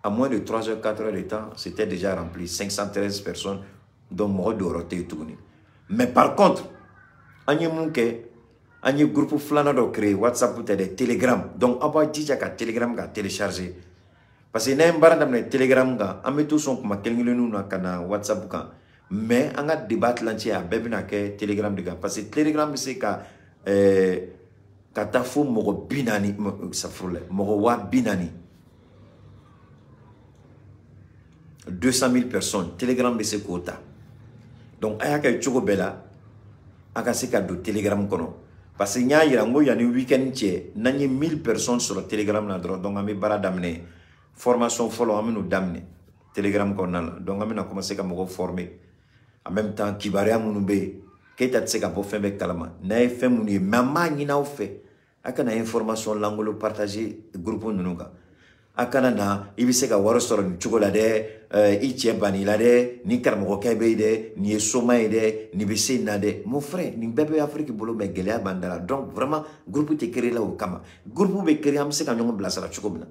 à moins de 3 heures, 4 heures de temps, c'était déjà rempli, 513 personnes, donc mɔgɔ jɔyɔrɔ tɛ yen tuguni. Mais par contre, an ye mun kɛ? An ye groupe filanan dɔ créé, WhatsApp tɛ dɛ, Telegram. Donc aw b'a jija ka Telegram ka télécharger, parce que n'an ye baara daminɛ Telegram kan, an bɛ to sɔn kuma kelen kelenninw na ka na WhatsApp kan, mais an ka débat tilancɛ a bɛɛ bɛna kɛ Telegram de kan, parce que Telegram bɛ se ka taa fo mɔgɔ 40, safurulɛ, mɔgɔ 40 000, 200 000 personnes, Telegram bɛ se k'o ta. Donc a y'a kɛ cogo bɛɛ la a ka se ka don Telegram kɔnɔ, parce que n y'a yira n ko yanni week-end cɛ, n'an ye 1000 personnes sɔrɔ Telegram na dɔrɔn, donc an bɛ baara daminɛ. Formation fɔlɔ, an bɛn'o daminɛ Telegram kɔnɔna la. Donc an bɛna commencer ka mɔgɔw former en même temps. Kibaruya minnu bɛ yen, Keyita tɛ se ka bɔ fɛn bɛɛ kalama. N'a ye fɛn minnu ye, mais an b'a ɲini aw fɛ, a kana information lankolon partager groupe ninnu kan. A kana na i bɛ se ka wari sɔrɔ nin cogo la dɛ, i cɛ banni la dɛ, ni karamɔgɔkɛ bɛ yen dɛ, nin ye soma ye dɛ, nin bɛ se nin na dɛ. Mon frère, nin bɛɛ bɛ Afiriki bolo, mais gɛlɛya b'an da la. Donc vraiment, groupe tɛ créé la o kama. Groupe bɛ créé an bɛ se ka ɲɔgɔn bilasira cogo min na,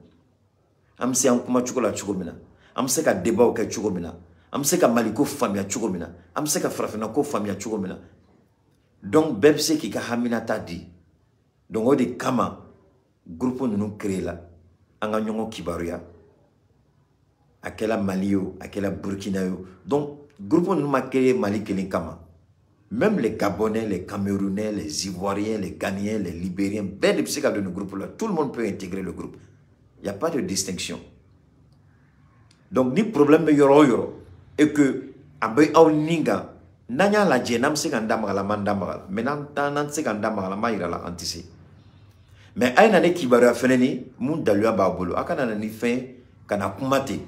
an bɛ se an kuma cogo la cogo min na, an bɛ se ka débatw kɛ cogo min na, an bɛ se ka Maliko faamuya cogo min na, an bɛ se ka farafinna ko faamuya cogo min na. Donc bɛɛ bɛ se k'i ka haminata di. Donc o de kama groupe ninnu créé la, an ka ɲɔgɔn kibaruya, a kɛla Mali ye o, a kɛla Burkina ye o. Donc groupe ninnu ma créé Mali kelen kama. Même les Gabonais, les Camerounais, les Ivoiriens, les Ghanéens, les Libériens, bɛɛ de bɛ se ka don nin groupe la. Tout le monde peut intégrer le groupe, il y a pas de distinction. Donc ni problème bɛ yɔrɔ o yɔrɔ et que a bɛ aw ni kan, n'an y'a lajɛ, n'an bɛ se k'an da maga la, an b'an da maga la, mais n'an tɛ se k'an da maga la, an b'a yira la an tɛ se. Mais a ye na ni kibaruya fɛnɛ ni mun daluya b'a bolo, a kana na ni fɛn ka na kuma ten.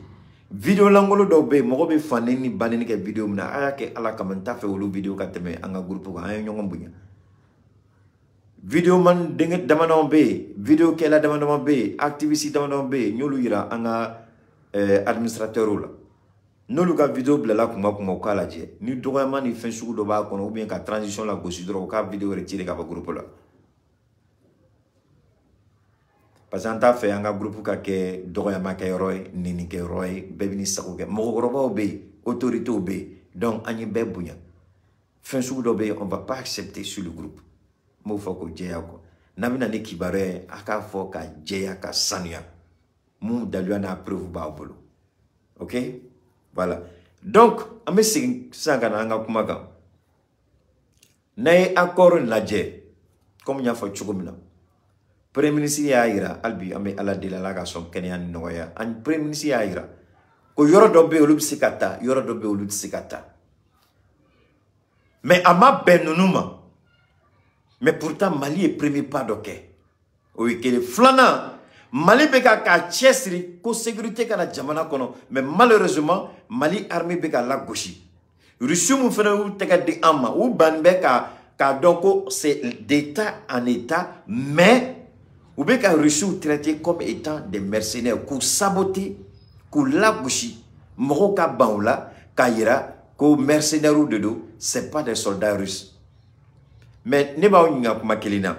Vidéo lankolon dɔw bɛ yen, mɔgɔ bɛ faneni ni baneni kɛ vidéo min na, a y'a kɛ Ala kama, n t'a fɛ olu vidéo ka tɛmɛ an ka groupe kan. An ye ɲɔgɔn bonya. Vidéo man denkɛ damadama bɛ yen, vidéo kɛla damadama bɛ yen, activiste damadama bɛ yen, n y'olu yira an ka administrateur la. N'olu ka vidéo bilala kuma kuma, u k'a lajɛ ni dɔgɔyama ni fɛn sugu dɔ b'a kɔnɔ, ou bien ka transition la gosi dɔrɔn, u k'a vidéo retirer ka bɔ groupe la, parce que an t'a fɛ an ka groupe ka kɛ dɔgɔyama kɛyɔrɔ ye, nɛni kɛyɔrɔ ye, bɛɛ bɛ n'i sago kɛ. Mɔgɔkɔrɔbaw bɛ yen, autorités bɛ yen, donc an ye bɛɛ bonya. Fɛn sugu dɔ bɛ yen, on va pas accepter sur le groupe. N b'o fɔ k'o jɛya quoi. N'a bɛna ni kibaruya ye, a k'a fɔ ka jɛya, ka sanuya, mun daluya n'a preuve b'a bolo. Ok, voilà. Donc an bɛ segin sisan ka na an ka kuma kan. N'a ye accord lajɛ, comme n y'a fɔ cogo min na, premier ministre y'a yira, hali bi an bɛ Ala deli, Ala ka sɔn kɛnɛya ni nɔgɔya. Ani premier ministre y'a yira ko yɔrɔ dɔ bɛ yen, olu bɛ se ka taa, yɔrɔ dɔ bɛ yen, olu tɛ se ka taa. Mais a ma bɛn ninnu ma. Mais pourtant Mali ye premier pas dɔ kɛ. O ye kelen. Filanan, Mali bɛ ka k'a cɛsiri ko sécurité ka na jamana kɔnɔ, mais malheureusement Mali armée bɛ ka lagosi. Russie mun fana y'u tɛgɛ di an ma, u bannen bɛ k'a dɔn ko c'est d'état en état, mais u bɛ ka Russiw traiter comme étant des mercenaires, k'u saboter, k'u lagosi, mɔgɔw ka ban u la k'a yira ko mercenaires de don, c'est pas des soldats russes. Mais ne b'aw ɲininka kuma kelen na.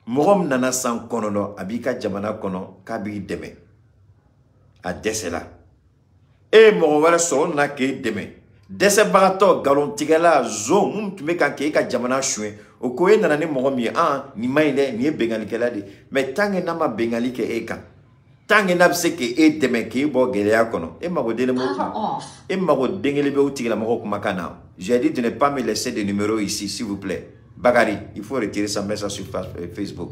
Mɔgɔ min nana san 9 a b'i ka jamana kɔnɔ k'a b'i dɛmɛ, a dɛsɛla. E ye mɔgɔ wɛrɛ sɔrɔ o nana k'e dɛmɛ, dɛsɛbagatɔ, nkalontigɛla, zon mun tun bɛ kan k'e ka jamana suɲɛ, o ko e nana ni mɔgɔ min ye, ah nin man ɲi dɛ, nin ye bengalikɛla de ye. Mais tant que n'a ma bengali kɛ e kan, tant que n'a bɛ se k'e dɛmɛ k'e bɔ gɛlɛya kɔnɔ, e mago den e mago den kelen bɛ o tigilamɔgɔ kumakan na. J'ai dit de ne pas me laisser de numéro ici, s'il vous plaît. Bakary, il faut retirer ça, mettre ça sur Facebook.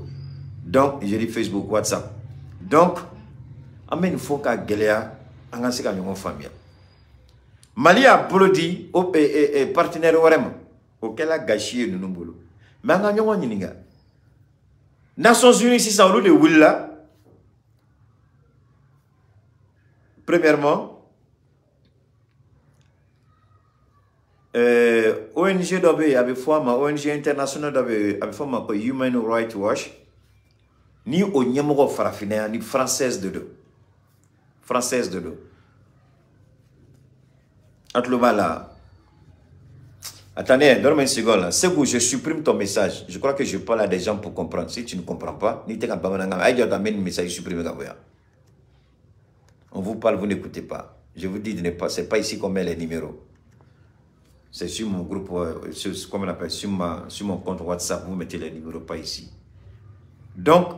Donc, j'ai dit Facebook, WhatsApp. Donc, an bɛ nin fɔ ka gɛlɛya, an ka se ka ɲɔgɔn faamuya. Mali y'a bolo di o partenaire wɛrɛ ma, o kɛla gasi ye ninnu bolo. Mais an ka ɲɔgɔn ɲininka. Nations Unies sisan, olu de wulila. Premièrement, ONG dɔ bɛ yen, a bɛ fɔ a ma ONG international dɔ bɛ yen, a bɛ fɔ a ma ko Human Rights Watch. Ni o ɲɛmɔgɔ farafinna yan, ni française de don. Française de don. A tulo b'a la. Attendez, donne-moi une seconde là. Segou, je supprime ton message. Je crois que je parle à des gens pour comprendre. Si tu ne comprends pas, ni t'es qu'un bamanankan, aïe, tu as mis un message supprimé. On vous parle, vous n'écoutez pas. Je vous dis de ne pas, c'est pas ici qu'on met les numéros. C'est sur mon groupe, sur, comment on appelle, sur mon compte WhatsApp, vous mettez les numéros, pas ici. Donc,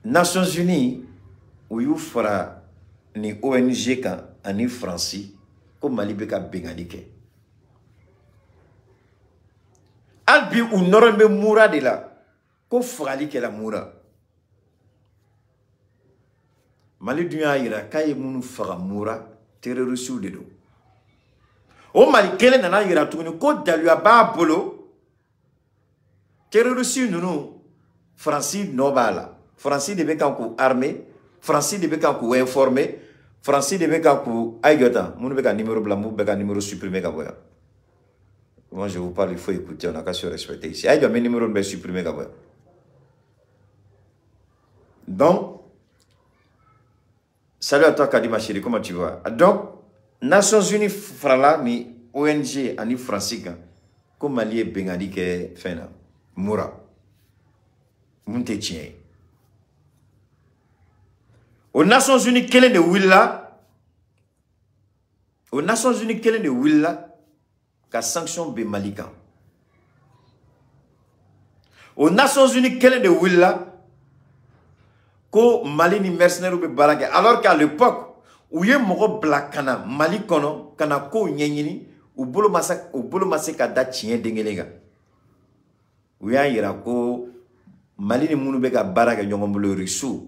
Nations Unies, où il fera ni ONG kan ani Franci, ko Mali bɛ ka bengali kɛ. Hali bi u nɔrɔ bɛ mura de la, ko fagali kɛla mura. Mali dun y'a yira k'a ye minnu faga mura, terrorisiw de don. O Mali kelen nana yira tuguni ko daluya b'a bolo, terrorisi ninnu Faransi nɔ b'a la. Faransi de bɛ kan k'u armer, Faransi de bɛ kan k'u informer, Faransi de bɛ kan k'u a ye jɔ tan, minnu bɛ ka numéro bila, m'u bɛɛ ka numéro supprimer ka bɔ yan. Moi je vous parle, il faut écouter, on n'a qu'à se respecter ici. A ye jɔ, n bɛ numéro bɛɛ supprimer ka bɔ yan. Donc, salut à toi Kadi ma chérie, comment tu vas? Donc, Nations Unies farala ni ONG ani Faransi kan ko Mali ye bengali kɛ fɛn na, mura. Mun tɛ tiɲɛ ye. O Nations Unies kelen de wulila, o Nations Unies kelen de wulila ka sanction bɛ Mali kan. O Nations Unies kelen de wulila ko Mali ni mercenaires bɛ baara kɛ, alors qu'à l'époque u ye mɔgɔ bila ka na Mali kɔnɔ ka na kow ɲɛɲini, u bolo ma se ka da tiɲɛ den kelen kan. U y'a yira ko Mali ni minnu bɛ ka baara kɛ ɲɔgɔn bolo, Russiw,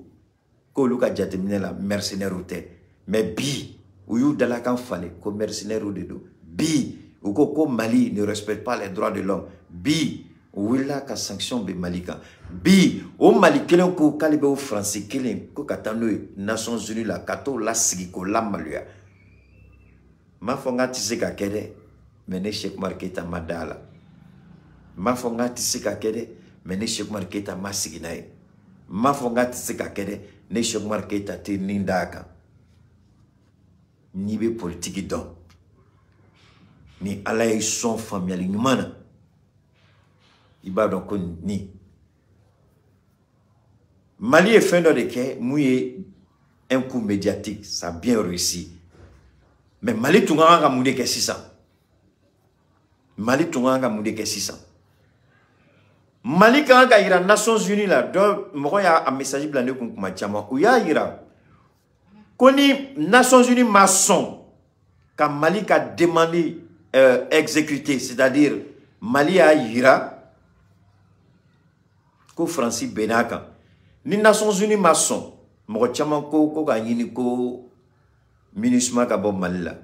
k'olu ka jateminɛ la mercenaires tɛ. Mais bi u y'u dalakan falen ko mercenaires de don. Bi u ko ko Mali ne respecte pas les droits de l'homme. Bi u wulila ka sanction bɛ Mali kan. Bi o Mali kelen ko k'ale bɛ o Faransi kelen ko ka taa n'o ye Nations Unies la, ka t'o lasigi k'o lamaloya. N m'a fɔ n k'a tɛ se ka kɛ dɛ, mais ne Cheick Oumar Keita ma da a la. N m'a fɔ n k'a tɛ se ka kɛ dɛ, mais ne Cheick Oumar Keita ma sigi n'a ye. N m'a fɔ n k'a tɛ se ka kɛ dɛ, ne Cheick Oumar Keita tɛ nin da a kan. N'i bɛ politiki dɔn, ni Ala y'i sɔn faamuyali ɲuman na, i b'a dɔn ko nin Mali ye fɛn dɔ de kɛ mun ye un coup médiatique, ça a bien réussi. Mais Mali tun ka kan ka mun de kɛ sisan? Mali tun ka kan ka mun de kɛ sisan? Mali ka kan ka yira Nations Unies la, dɔ mɔgɔ y'a message bila ne kun kuma caman, u y'a yira ko ni Nations Unies ma sɔn ka Mali ka demande exécuter, c'est-à-dire Mali y'a yira ko Faransi bɛnn'a kan, ni Nations Unies ma sɔn, mɔgɔ caman ko k'a ɲini ko MINUSMA ka bɔ Mali la.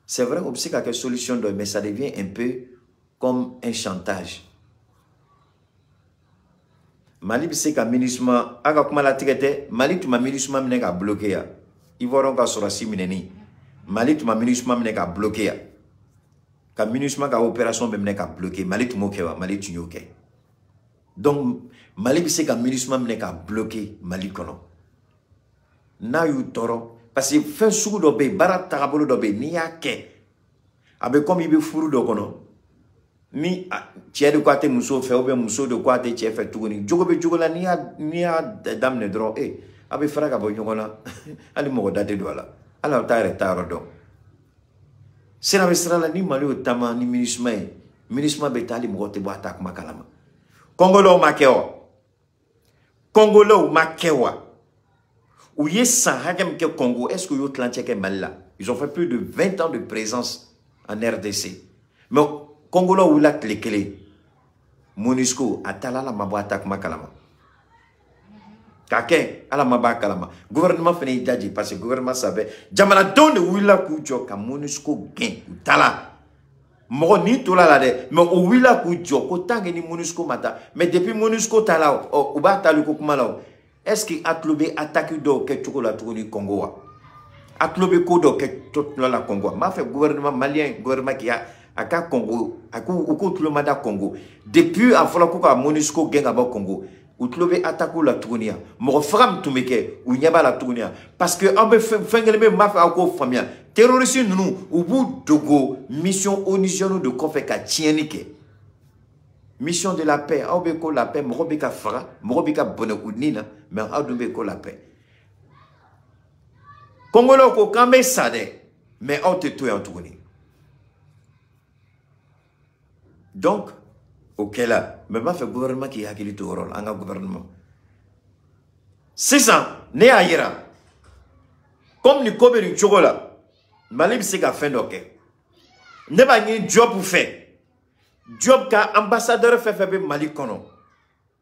C'est vrai, o bɛ se ka kɛ solution dɔ ye, mais ça devient un peu comme un chantage. Mali bɛ se ka MINUSMA a ka kuma latigɛ tɛ. Mali tun ma MINUSMA minɛ ka bloquer yan. Ivoirien ka sɔrɔsi minɛni, Mali tun ma MINUSMA minɛ ka bloquer yan, ka MINUSMA ka opération bɛɛ minɛ ka bloquer. Mali tun m'o kɛ wa? Mali tun y'o kɛ. Donc Mali bɛ se ka MINUSMA minɛ ka bloquer Mali kɔnɔ n'a y'u tɔɔrɔ, parce que fɛn sugu dɔ bɛ yen, baara tagabolo dɔ bɛ yen, n'i y'a kɛ a bɛ komi i bɛ furu dɔ kɔnɔ, ni cɛ de ko a tɛ muso fɛ ou bien muso de ko a tɛ cɛ fɛ tuguni, jogo bɛ jogo la, n'i y'a daminɛ dɔrɔn a bɛ fara ka bɔ ɲɔgɔn na, hali mɔgɔ da tɛ don a la, hali aw t'a yɛrɛ ta yɔrɔ dɔn. Sira bɛ sira la, ni Mali y'o taama ni MINUSMA ye, MINUSMA bɛ taa, hali mɔgɔ tɛ bɔ a ta kuma kalama. Congolais ma kɛ wa? Congolais ma kɛ wa? U ye san hakɛ min kɛ Congo, est-ce que u y'o tilancɛ kɛ Mali la? Ils ont fait plus de 20 ans de présence en RDC. Mais Congolais wulila tile kelen, MONUSCO a taala, ala ma bɔ a ta kuma kalama. K'a kɛ ala ma b'a kalama. Gouvernement fana y'i daji, parce que gouvernement savait. Jamanadenw de wulila k'u jɔ ka MONUSCO gɛn, u taala. Mɔgɔ n'i tola la dɛ, mais u wulila k'u jɔ ko tant que ni MONUSCO ma taa. Mais depuis MONUSCO taala, u b'a taali ko kuma la o. Est-ce que a tulo bɛ attaque dɔw kɛ cogo la tuguni Congo wa? A tulo bɛ ko dɔw kɛ cogo la Congo wa? N b'a fɛ gouvernement malien, gouvernement qui a a ka Congo, a k'u u k'u tulo ma da Congo. Depuis a fɔra ko ka MONUSCO gɛn ka bɔ Congo, u tulo bɛ attaque la tuguni yan. Mɔgɔ faga min tun bɛ kɛ, u ɲɛ b'a la tuguni yan. Parce que aw bɛ fɛn kelen bɛ yen, n b'a fɛ aw k'o faamuya. Terroriste ninnu, u b'u dogo mission onusienne de kɔfɛ ka tiɲɛni kɛ. Mission de la paix, aw bɛ ko la paix, mɔgɔ bɛ ka faga, mɔgɔ bɛ ka bɔnɛ u ni na, mais aw dun bɛ ko la paix. Congolais ko k'an bɛ sa dɛ, mais aw tɛ to yan tuguni. Donc, o kɛla, mais n b'a fɛ gouvernement k'i hakili to o yɔrɔ la, an ka gouvernement. Sisan, ne y'a yira, comme nin ko bɛ nin cogo la, Mali bɛ se ka fɛn dɔ kɛ. Ne b'a ɲini Diop fɛ. Diop ka ambassadeur fɛn fɛn bɛ Mali kɔnɔ,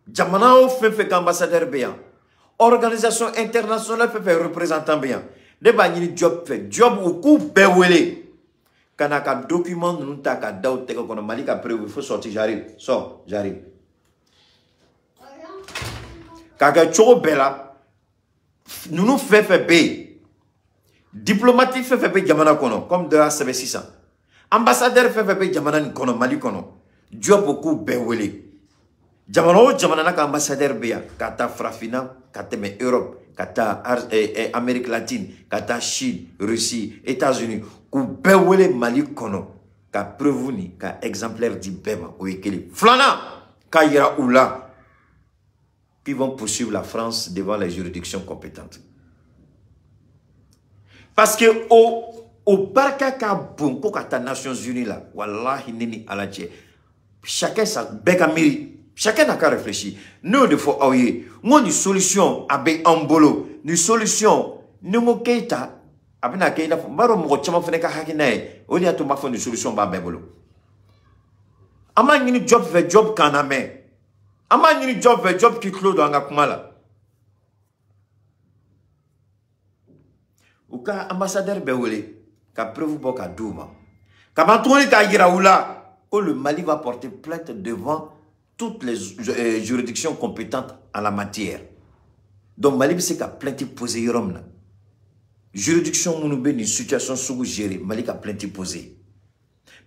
jamana o fɛn fɛn ka ambassadeur bɛ yan, organisation internationale fɛn fɛn représentant bɛ yan, ne b'a ɲini Diop fɛ, Diop u k'u bɛɛ wele ka na ka document ninnu ta ka da u tɛgɛ kɔnɔ. Mali ka preuve, il faut sortir, j'arrive, sors, j'arrive. K'a kɛ cogo bɛɛ la, ninnu fɛn fɛn bɛ yen, diplomate fɛn fɛn bɛ jamana kɔnɔ, comme dɔ y'a sɛbɛn sisan, ambassadeur fɛn fɛn bɛ jamana nin kɔnɔ, Mali kɔnɔ, Diop k'u bɛɛ wele. Jamana o jamana n'a ka ambassadeur bɛ yan, ka taa Farafinna, ka tɛmɛ Europe, ka taa Amérique latine, ka taa Chine, Russie, États-Unis, k'u bɛɛ wele Mali kɔnɔ, ka preuve ni ka exemplaire di bɛɛ ma. O ye kelen. Filanan, k'a yira u la qu'ils vont poursuivre la France devant les juridictions compétentes. Parce que o barika ka bon ko ka taa Nations Unies la, walahi ne ni Ala cɛ, chacun sa bɛɛ ka miiri, chacun n'a qu'à réfléchir. Ne y'o de fɔ aw ye, n ko nin solution a bɛ an bolo, nin solution ni n ko Keyita a bɛna kɛ i n'a fɔ n b'a dɔn mɔgɔ caman fana ka hakilina ye, o de y'a to n b'a fɔ nin solution b'a bɛɛ bolo. An b'a ɲini Diop fɛ, Diop k'an lamɛn. An b'a ɲini Diop fɛ, Diop k'i tulo don an ka kuma la. U ka ambassadeur bɛɛ wele ka preuve bɔ ka d'u ma. Ka ban tuguni k'a yira u la que le Mali va porter plainte devant toutes les juridictions compétentes en la matière. Donc Mali bɛ se ka plainte poser yɔrɔ min na, juridiction minnu bɛ nin situation sugu gérer, Mali ka plainte poser.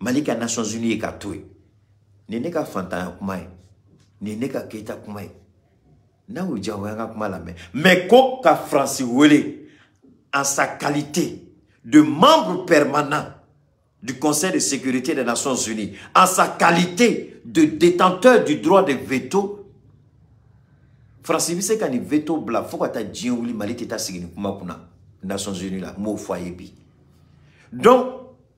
Mali ka Nations Unies ye ka to yen. Nin ne ka fantanya kuma ye, nin ne ka Keyita kuma ye. N'a y'u diya, o y'an ka kuma lamɛn. Mais ko ka Faransi wele en sa qualité de membre permanent du Conseil de sécurité des Nations Unies, en sa qualité de détenteur du droit de veto, Faransi bɛ se ka nin veto bila fo ka taa diɲɛ wuli, Mali tɛ taa sigi nin kuma kunna Nations Unies la, n b'o fɔ a ye bi. Donc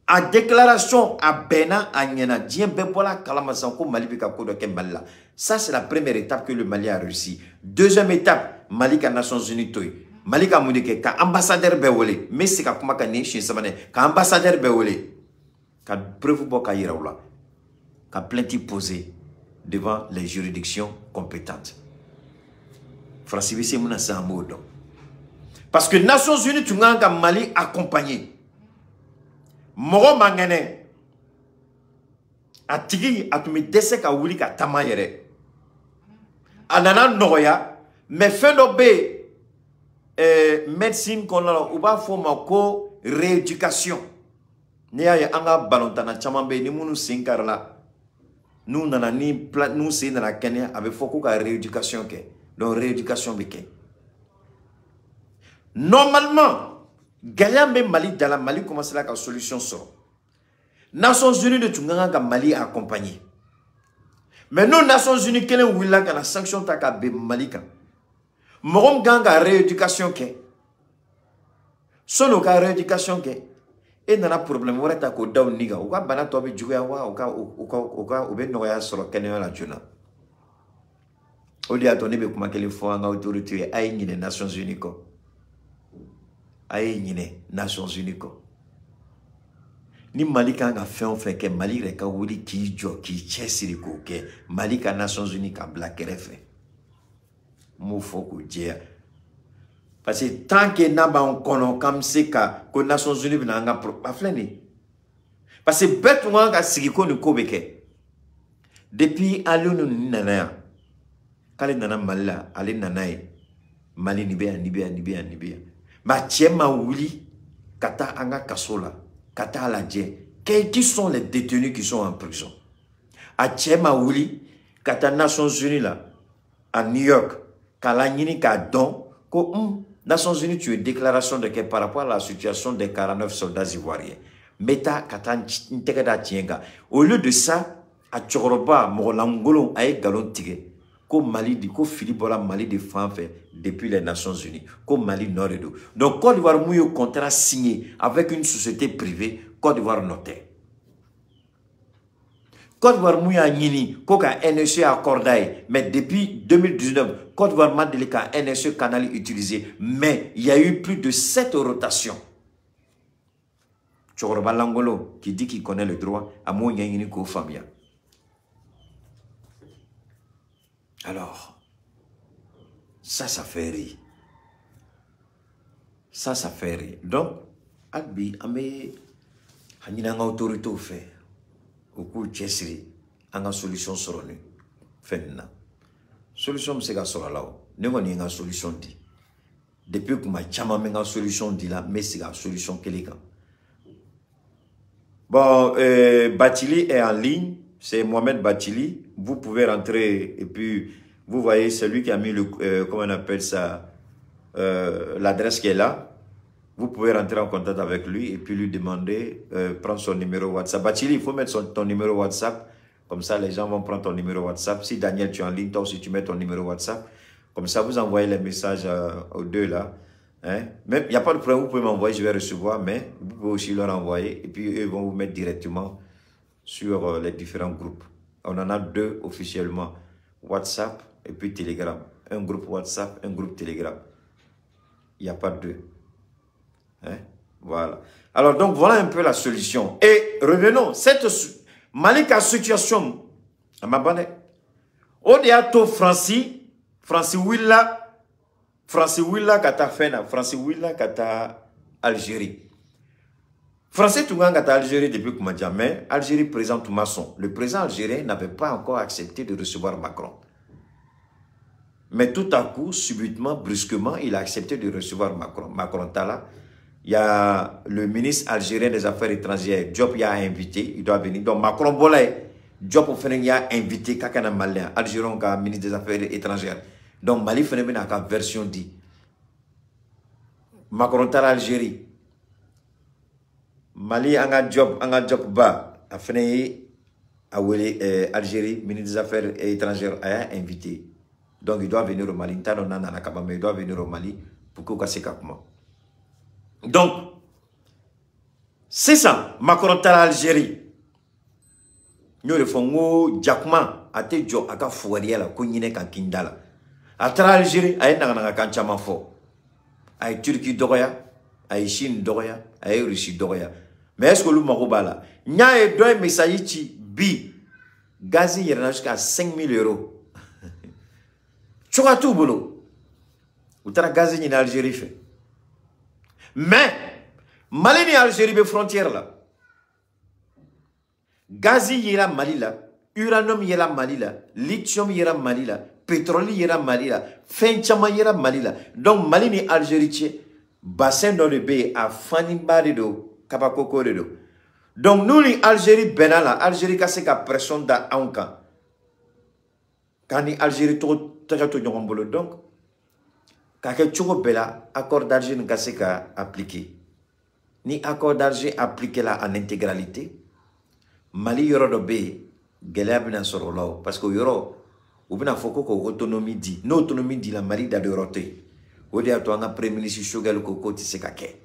a déclaration a bɛnna, a ɲɛna, diɲɛ bɛɛ bɔra a kalama sisan ko Mali bɛ ka ko dɔ kɛ Mali la. Ça, c'est la première étape que le Mali a réussi. Deuxième étape, Mali ka Nations Unies to yen. Mali ka mun de kɛ? Ka ambassadeur bɛɛ wele. N bɛ segin ka kuma kan nin siɲɛ sabanan ye, ka ambassadeur bɛɛ wele, ka preuve bɔ ka yira u la, ka plainte poser devant les juridictions compétentes. Faransi bɛ se mun na sisan, an b'o dɔn. Parce que Nations Unies tun kan ka Mali accompagner. Mɔgɔ man kɛnɛ, A tigi a tun bɛ dɛsɛ ka wuli ka taama yɛrɛ. A nana nɔgɔya, mais fɛn dɔ bɛ yen médecine kɔnɔna la, u b'a fɔ o ma ko rééducation. N'i y'a ye an ka balontanna caman bɛ yen ni minnu sen karila, n'u nana ni n'u sen nana kɛnɛya, a bɛ fɔ ko ka rééducation kɛ. Donc rééducation bɛ kɛ. Normalement, gɛlɛya bɛ Mali da la, Mali commencé la ka solution sɔrɔ. Nations Unies de tun ka kan ka Mali accompagner. Mais n'o Nations Unies kelen wulila ka na sanction ta ka bin Mali kan. Mɔgɔ min kan ka rééducation kɛ, sɔnni o ka rééducation kɛ, e nana problème wɛrɛ ta k'o da u ni kan, u ka bana tɔ bɛ juguya wa u ka u ka u ka u bɛ nɔgɔya sɔrɔ kɛnɛya la joona. O de y'a to ne bɛ kuma kelen fɔ an ka autorité ye, a ye ɲinɛ Nations Unies kɔ. A ye ɲinɛ Nations Unies kɔ. Ni Mali kan ka fɛn o fɛn kɛ, Mali yɛrɛ ka wuli k'i jɔ k'i cɛsiri k'o kɛ. Mali ka Nations Unies ka bila kɛrɛfɛ. N b'o fɔ k'o jɛya. Parce que tant que n'a b'an kɔnɔ k'an bɛ se ka ko Nations Unies bɛna an ka a filɛ nin ye. Parce que bɛɛ tun kan ka sigi ko nin ko bɛ kɛ. Depuis Aliou nana yan, k'ale nana Mali la, ale nana ye Mali nin bɛ yan, nin bɛ yan, nin bɛ yan, nin bɛ yan. Mais a cɛ ma wuli ka taa an ka kaso la, ka taa lajɛ qui sont les détenus qui sont en prison. A cɛ ma wuli ka taa Nations Unies la à New York k'a laɲini k'a dɔn ko Nations Unies tu ye déclaration de kɛ par rapport à la situation des 49 soldats ivoiriens. N bɛ taa ka taa n tɛgɛ da tiɲɛ kan. Au lieu de ça, a cɛkɔrɔba mɔgɔlankolon a ye nkalon tigɛ ko Mali di ko fili bɔra Mali de fan fɛ depuis les Nations Unies, ko Mali nɔ de don. Donc Côte d'Ivoire mun ye contrat signé avec une société privée, Côte d'Ivoire nɔ tɛ. Côte d'Ivoire mun y'a ɲini ko ka NSE accordé ye, mais depuis 2019 Côte d'Ivoire ma deli ka NSE canal utiliser, mais il y a eu plus de 7 rotations. Cɛkɔrɔba lankolon qui dit qu'il connaît le droit, a m'o ɲɛɲini k'o faamuya. Alors, ça fait rire. Ça fait rire. Donc, hali bi an bɛ a ɲini an ka autorités fɛ u k'u cɛsiri an ka solution sɔrɔ nin fɛn nin na. Solution bɛ se ka sɔrɔ a la o. Ne kɔni ye n ka solution di. Depuis kuma caman n bɛ n ka solution di la, n bɛ segin a solution kelen kan. Bon, Bathily est en ligne. C'est Mohamed Bathily. Vous pouvez rentrer et puis vous voyez, c'est lui qui a mis le, comment on appelle ça, l'adresse qui est là. Vous pouvez rentrer en contact avec lui et puis lui demander, prendre son numéro WhatsApp. Bathily, il faut mettre ton numéro WhatsApp. Comme ça, les gens vont prendre ton numéro WhatsApp. Si Daniel, tu es en ligne, toi aussi, tu mets ton numéro WhatsApp. Comme ça, vous envoyez les messages aux deux là. Hein? Même, il n'y a pas de problème, vous pouvez m'envoyer, je vais recevoir, mais vous pouvez aussi leur envoyer. Et puis, eux vont vous mettre directement sur les différents groupes. On en a deux officiellement, WhatsApp et puis Telegram. Un groupe WhatsApp, un groupe Telegram. Il n'y a pas deux. Hein? Voilà. Alors, donc, voilà un peu la solution. Et revenons, cette Mali ka situation, a ma ban dɛ. O de y'a to Faransi, Faransi wulila ka taa fɛn na, Faransi wulila ka taa Algérie. Français tun kan ka taa Algérie depuis kuma jan, mais Algérie président tun ma sɔn. Le président algérien n'avait pas encore accepté de recevoir Macron. Mais tout à coup, subitement, brusquement, il a accepté de recevoir Macron. Macron taara. Il y a le ministre algérien des Affaires étrangères, Diop, il a invité, il doit venir. Donc Macron bɔla, Diop fana y'a invité k'a ka na Mali la, Algérie ka ministre des Affaires étrangères. Donc Mali fana bɛna a ka version di. Macron taara Algérie. Mali an ka Diop, an ka Diop ba, a fana ye a wele Algérie, ministre des Affaires étrangères, a y'a invité. Donc il doit venir au Mali. N t'a dɔn n'a nana ka ban, mais il doit venir au Mali pour k'u ka se ka kuma. Donc, sisan Macron taara Algérie. N y'o de fɔ n ko jakuma a tɛ jɔ a ka fugariya la ko ɲinɛ ka kin da la. A taara Algérie, a ye naganagakan caman fɔ. A ye Turquie dɔgɔya, a ye Chine dɔgɔya, a ye Russie dɔgɔya. Mais est-ce que olu mago b'a la? N y'a ye dɔ ye message ci bi, gazi yɛlɛnna jusqu'à 5000 euros. Cogoya t'u bolo. U taara gazi ɲini Algérie fɛ. Mais Mali ni Algérie bɛ frontière la. Gazi yera Mali la, uranium yera Mali la, lithium yera Mali la, pétrole yera Mali la, fɛn caman yera Mali la. Donc Mali ni Algérie cɛ, bassin dɔ de bɛ yen, a faniba de don, kabakoko de don. Donc n'u ni Algérie bɛnna la, Algérie ka se ka pression da anw kan, k'an ni Algérie tɔgɔ to ɲɔgɔn bolo. Donc k'a kɛ cogo bɛɛ la, accord d'Alger nin ka se ka appliquer. Ni accord d'Alger appliqué la en intégralité, Mali yɔrɔ dɔ bɛ yen, gɛlɛya bɛna sɔrɔ o la o, parce que o yɔrɔ u bɛna fɔ ko k'o autonomie di. N'o autonomie di la, Mali da don yɔrɔ tɛ yen. O de y'a to an ka premier ministre Choguel ko k'o tɛ se ka kɛ.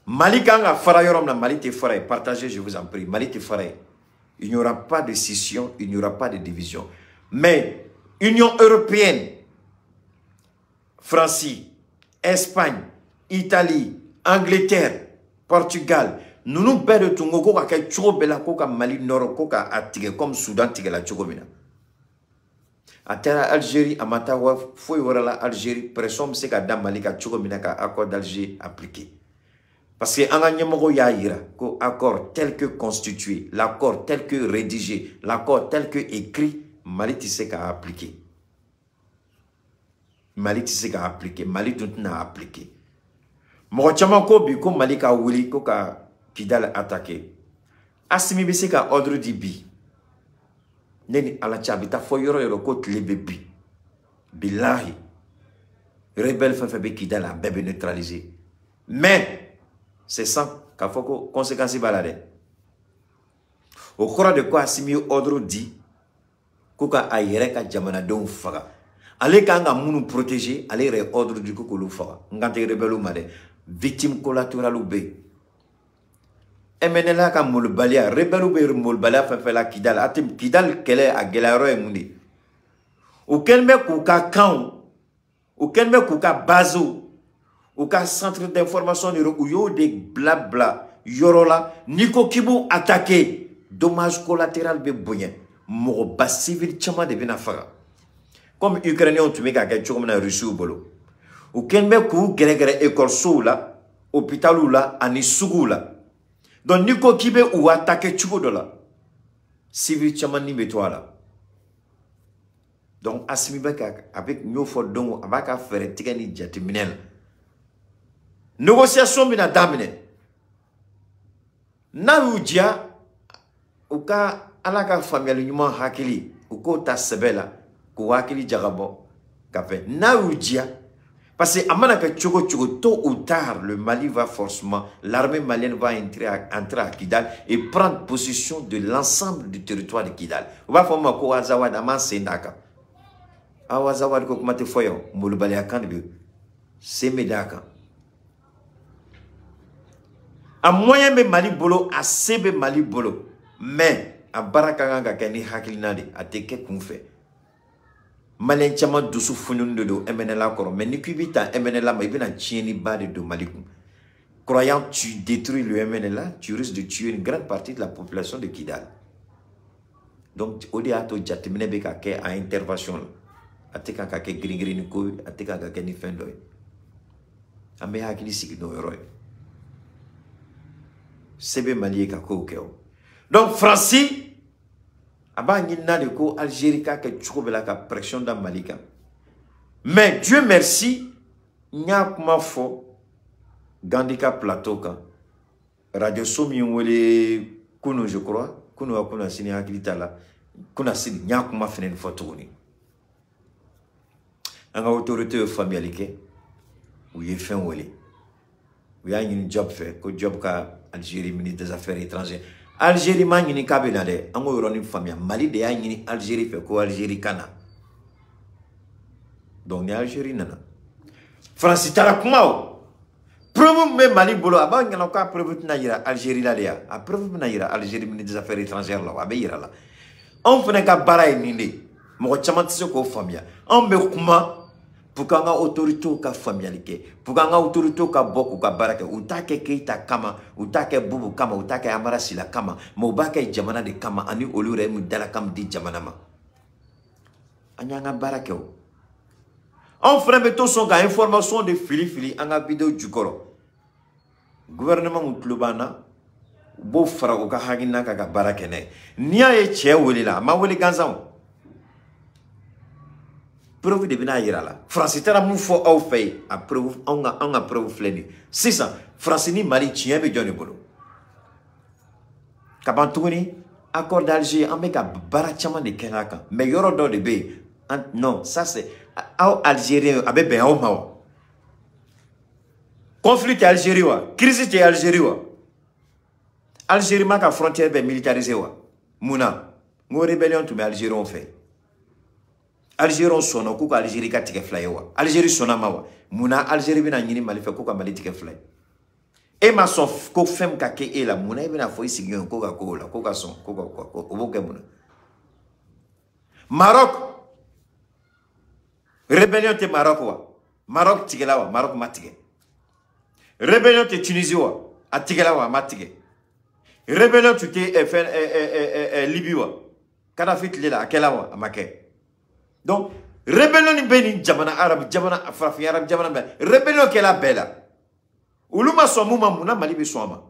Mali kan ka fara yɔrɔ min na, Mali tɛ fara yen. Partagez, je vous en prie. Mali tɛ fara yen. Il n'y aura pas de scission, il n'y aura pas de division. Mais Union européenne, France, Espagne, Italie, Angleterre, Portugal, ninnu bɛɛ de tun ko ko ka kɛ cogo bɛɛ la ko ka Mali nɔrɔ, ko ka a tigɛ comme Soudan tigɛla cogo min na. A taara Algérie, a ma taa foyi wɛrɛ la Algérie, pression bɛ se ka da Mali kan cogo min na ka accord d'Alger appliquer. Parce que an ka ɲɛmɔgɔw y'a yira ko accord tel que constitué, l'accord tel que rédigé, l'accord tel que écrit, Mali tɛ se k'a appliquer. Mali tɛ se k'a appliquer, Mali dun tɛna appliquer. Mɔgɔ caman ko bi ko Mali ka wuli ko ka Kidal attaquer. Assimi bɛ se ka ordre di bi. Ne ni Ala cɛ, a bɛ taa fɔ yɔrɔ yɔrɔ ko tile bɛ bi. Bilahi, rebelle fɛn fɛn bɛ Kidal, a bɛɛ bɛ neutraliser. Mais c'est sans k'a fɔ ko conséquence b'a la dɛ. O kɔrɔ de ko Assimi ye ordre di ko ka a yɛrɛ ka jamanadenw faga. Ale kan ka minnu protéger, ale yɛrɛ ye ordre di ko k'olu faga. N kan tɛ rebelle ma dɛ. Victime collatérale bɛ yen. MNLA ka molobaliya, rebelle bɛ molobaliya fɛn fɛn la Kidal, a tɛ Kidal kɛlɛ a gɛlɛya yɔrɔ ye mun de ye? U kɛlen bɛ k'u ka kanw, u kɛlen bɛ k'u ka basew, u ka centre d'information de, u y'o de bila bila yɔrɔ la. N'i ko k'i b'u attaquer, dommage collatéral bɛ bonya, mɔgɔba civil caman de bɛna faga. Comme Ukrainiens tun bɛ k'a kɛ cogo min na Russiw bolo. U kɛlen bɛ k'u gɛrɛgɛrɛ ekɔlisow la, hôpitaliw la ani suguw la. Donc n'i ko k'i bɛ u attaquer cogo dɔ la, civil caman ni bɛ to a la. Donc Assimi bɛ ka, a bɛ n y'o fɔ don o, a b'a ka fɛɛrɛ tigɛ ni jateminɛ la. Négociation bɛna daminɛ. N'a y'u diya, u ka Ala ka faamuyali ɲuman hakili, u k'o ta sɛbɛ la k'u hakili jagabɔ ka fɛn. N'a y'u diya, parce que a mana kɛ cogo cogo, tôt ou tard, le Mali va forcément, l'armée malienne va entrer à Kidal et prendre possession de l'ensemble du territoire de Kidal. U b'a fɔ ma ko Azawad, a m'an sen d'a kan. Aw Azawad ko kuma tɛ fɔ yan, molobaliya kan de bɛ sen bɛ d'a kan. A moyen bɛ Mali bolo, a se bɛ Mali bolo, mais a baara ka kan ka kɛ ni hakilina de, a tɛ kɛ kunfɛ. Malien caman dusu fununen de don MNLA kɔrɔ, mais ni k'i bɛ ta MNLA ma, i bɛna tiɲɛniba de don Mali kun. Croyant tu détruis le MNLA, tu risques de tuer une grande partie de la population de Kidal. Donc o de y'a to jateminɛ bɛ ka kɛ a intervention la. A tɛ kan ka kɛ girin-girin ko ye, a tɛ kan ka kɛ ni fɛn dɔ ye. An bɛ hakili sigi n'o yɔrɔ ye. Se bɛ Mali ye ka kow kɛ o. Donc Faransi a b'a ɲinina de ko Algérie k'a kɛ cogo bɛɛ la ka pression da Mali kan. Mais Dieu merci, n y'a kuma fɔ Gandhi ka plateau kan. Radio so min wele kunun, je crois, kunun wa kunun sini hakili t'a la, kunun sini n y'a kuma fɛnɛ fɔ tuguni. An ka autorité ye faamuyali kɛ, u ye fɛn wele. U y'a ɲini Job fɛ ko Job ka Algérie ministre des Affaires étrangères. Algérie m'a ɲini k'a bɛ na dɛ, an k'o yɔrɔnin faamuya. Mali de y'a ɲini Algérie fɛ ko Algérie ka na. Donc ni Algérie nana, Faransi taara kuma o. Preuve min bɛ Mali bolo, a b'a ɲɛna k'a preuve tɛna yira Algérie la de ya. A preuve bɛna yira Algérie ministre des Affaires étrangères la, a bɛ yira la. Anw fana ka baara ye nin de ye. Mɔgɔ caman tɛ se k'o faamuya. Anw bɛ kuma pour qu'an ka autorités ka faamuyali kɛ, pour qu'an ka autorités ka bɔ k'u ka baara kɛ. U t'a kɛ Keita kama, u t'a kɛ Bubu kama, u t'a kɛ Amara Sila kama, mais u b'a kɛ jamana de kama ani olu yɛrɛ min dalakan di jamana ma. An y'an ka baara kɛ o. Anw fana bɛ to sɔn ka information de fili fili an ka vidéo jukɔrɔ. Gouvernement mun tulo b'an na, U b'o fara u ka hakilina kan ka baara kɛ n'a ye. N'i y'a ye cɛ welela, a ma wele gansan o. Preuve de bɛna yira la. Faransi taara mun fɔ aw fɛ yen, a preuve, anw ka preuve filɛ nin ye. Sisan Faransi ni Mali, tiɲɛ bɛ jɔn de bolo? Ka ban tuguni, accord d'Alger, an bɛ ka baara caman de kɛ n'a kan, mais yɔrɔ dɔ de bɛ yen, non, ça c'est aw Algérien, a bɛ bɛn aw ma wa? Conflit tɛ Algérie wa? Crise tɛ Algérie wa? Algérie ma ka frontière bɛɛ militarisé wa? Mun na? N ko rébellion tun bɛ Algériens fɛ. Algériens sɔnna k'u ka Algérie ka tigɛ fila ye wa? Algérie sɔnna ma wa? Mun na Algérie bɛna ɲini Mali fɛ k'u ka Mali tigɛ fila ye? E ma sɔn ko fɛn min ka kɛ e la, mun na e bɛna fɔ i sigiɲɔgɔn ko ka k'o la, ko ka sɔn, ko ka o b'o kɛ mun na? Maroc, rébellion tɛ Maroc wa? Maroc tigɛla wa? Maroc ma tigɛ. Rébellion tɛ Tunisie wa? A tigɛla wa? A ma tigɛ. Rébellion tun tɛ fɛn Libye wa? Kadhafi tile la, a kɛla wa? A ma kɛ. Donc rébellion ni bɛ nin jamana arabu jamana, farafin arabu jamana bɛɛ, rébellion kɛla bɛɛ la. Olu ma sɔn mun ma, mun na Mali bɛ sɔn a ma?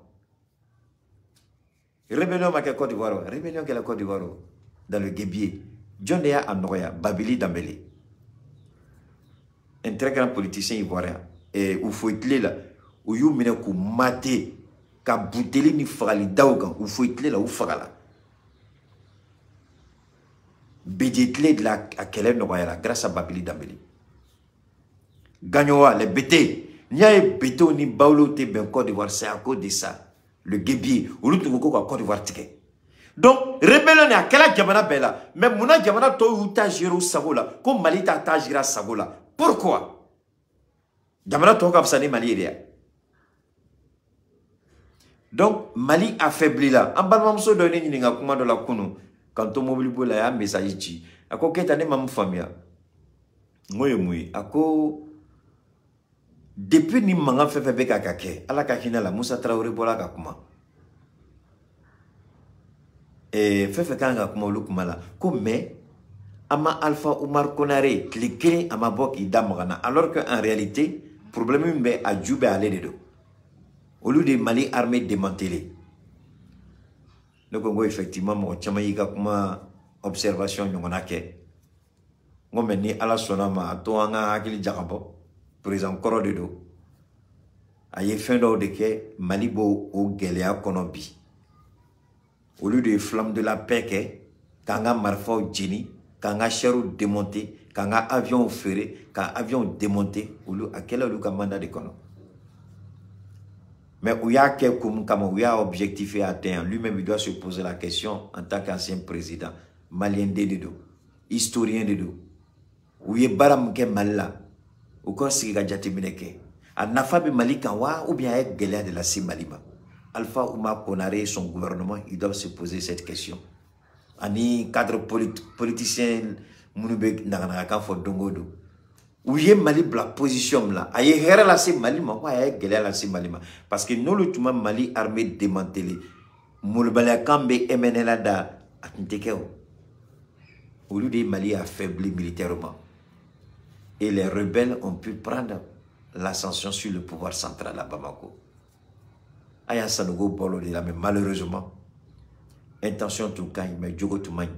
Rébellion ma kɛ Côte d'Ivoire wa? Rébellion kɛla Côte d'Ivoire dans le Guébié. Jɔn de y'a nɔgɔya? Babili Dambélé, un très grand politicien ivoirien. Et u foyi tile la, u y'u minɛ k'u mate ka buteli ni fagali daw kan. U foyi tile la, u fagala. Bédié tile de la, a kɛlɛ nɔgɔyara grâce à Babili Dambélé. Gagnoa, les Bétés. N'i y'a ye Bétéw ni Bawulew tɛ bɛn Côte d'Ivoire, c'est à cause de ça. Le Guébié, olu tun ko ko ka Côte d'Ivoire tigɛ. Donc rébellion ni a kɛla jamana bɛɛ la, mais munna jamana tɔw y'u ta gérer u sago la, ko Mali t'a ta gérer a sago la? Pourquoi? Jamana tɔw ka fisa ni Mali ye de ya? Donc Mali affaibli la. An balimamuso dɔ ye ne ɲininka kuma dɔ la kunun, k'an to mobili boli la, a y'a message ci. A ko Keyita, ne ma mun faamuya? N ko ye mun ye? A ko depuis ni mankan fɛn fɛn bɛ ka kɛ, Ala ka hinɛ la, Musa Tarawele bɔra ka kuma, fɛn fɛn kan ka kuma, olu kuma la ko, mais an ma Alpha Oumar Konaré tile kelen a ma bɔ k'i da maga na, alors que en réalité problème min bɛ a ju bɛ ale de don. Olu de Mali armée démantelée. Ne ko n ko effectivement, mɔgɔ caman y'i ka kuma observation ɲɔgɔnna kɛ. N ko mais ni Ala sɔnna ma, a to an ka hakili jagabɔ. Président kɔrɔ de don, a ye fɛn dɔw de kɛ, Mali b'o o gɛlɛya kɔnɔ bi. Olu de ye flamme de la paix kɛ k'an ka marifaw jeni, k'an ka chars démonter, k'an ka avions feere, ka avions démonter. Olu a kɛla olu ka mandat de kɔnɔ. Mais u y'a kɛ kun min kama, u y'a objectif atteint? Lui-même, il doit se poser la question en tant qu'ancien président malien den de don, historien de don. U ye baara min kɛ Mali la, u ka sigi ka jateminɛ kɛ, a nafa bɛ Mali kan wa, ou bien a ye gɛlɛya de lase Mali ma? Alpha Oumar Konaré et son gouvernement, ils doivent se poser cette question, ani cadre politicien minnu bɛ naganagakan fɔ don o don. U ye Mali bila position min la, a ye hɛrɛ lase Mali ma wa, a ye gɛlɛya lase Mali ma? Parce que n'olu tun ma Mali armée démantelée, molobaliyakan bɛ MNLA da, a tun tɛ kɛ o. Olu de ye Mali affaibli militairement et les rebelles ont pu prendre l'ascension sur le pouvoir central à Bamako. Aya Sanogo bɔl'o de la, mais malheureusement intention tun ka ɲi, mais jogo tun man ɲi.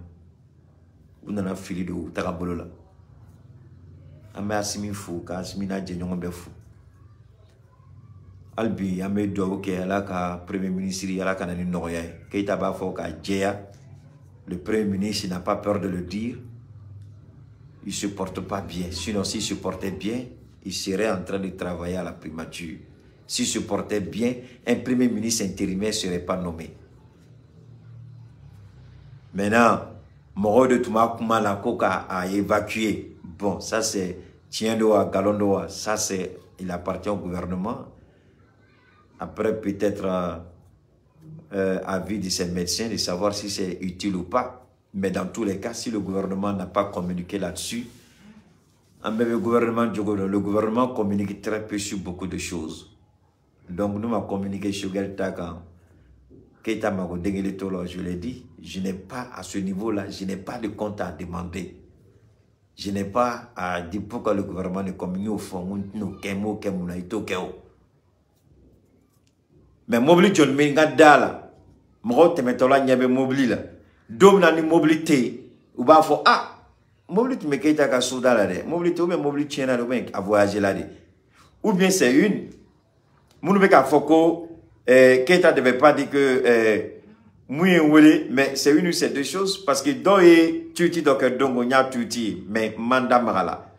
U nana fili don u tagabolo la. An bɛ Asimi fo, ka Asimi n'a jɛɲɔgɔn bɛɛ fo. Hali bi an bɛ dugawu kɛ, Ala ka premier ministre, Ala ka na ni nɔgɔya ye. Keyita b'a fɔ k'a jɛya, le premier ministre n'a pas peur de le dire, il se porte pas bien. Sinon, s'il se portait bien, il serait en train de travailler à la primature. S'il se portait bien, un premier ministre intérimaire ne serait pas nommé. Maintenant, mɔgɔw de tun b'a kuma la ko k'a évacuer. Bon, ça c'est tiɲɛ don wa, nkalon don wa, ça c'est, il appartient au gouvernement. Après, peut-être avis de ses médecins, de savoir si c'est utile ou pas. Mais dans tous les cas, si le gouvernement n'a pas communiqué là-dessus, un bébé gouvernement, le gouvernement communique très peu sur beaucoup de choses. Donc, nous, avons communiqué sur Takan. Keita Mago je l'ai dit, je n'ai pas à ce niveau-là, je n'ai pas de compte à demander. Je n'ai pas à dire pourquoi le gouvernement ne communique au fond, nous, kemo, kemo, mais mobili joli bɛ n ka da la? Mɔgɔw tɛmɛtɔla ɲɛ bɛ mobili la. Don min na ni mobili tɛ yen, u b'a fɔ ah mobili tun bɛ Keita ka soda la dɛ, mobili tɛ, ou bien mobili tiɲɛna de, ou bien a voyagé la de. Ou bien c'est une minnu bɛ k'a fɔ ko Keita devait pas dire que mun ye n wele, mais c'est une ou c'est deux choses, parce que dɔw ye tweet dɔ kɛ don ko n y'a tweet ye, mais n da maga la.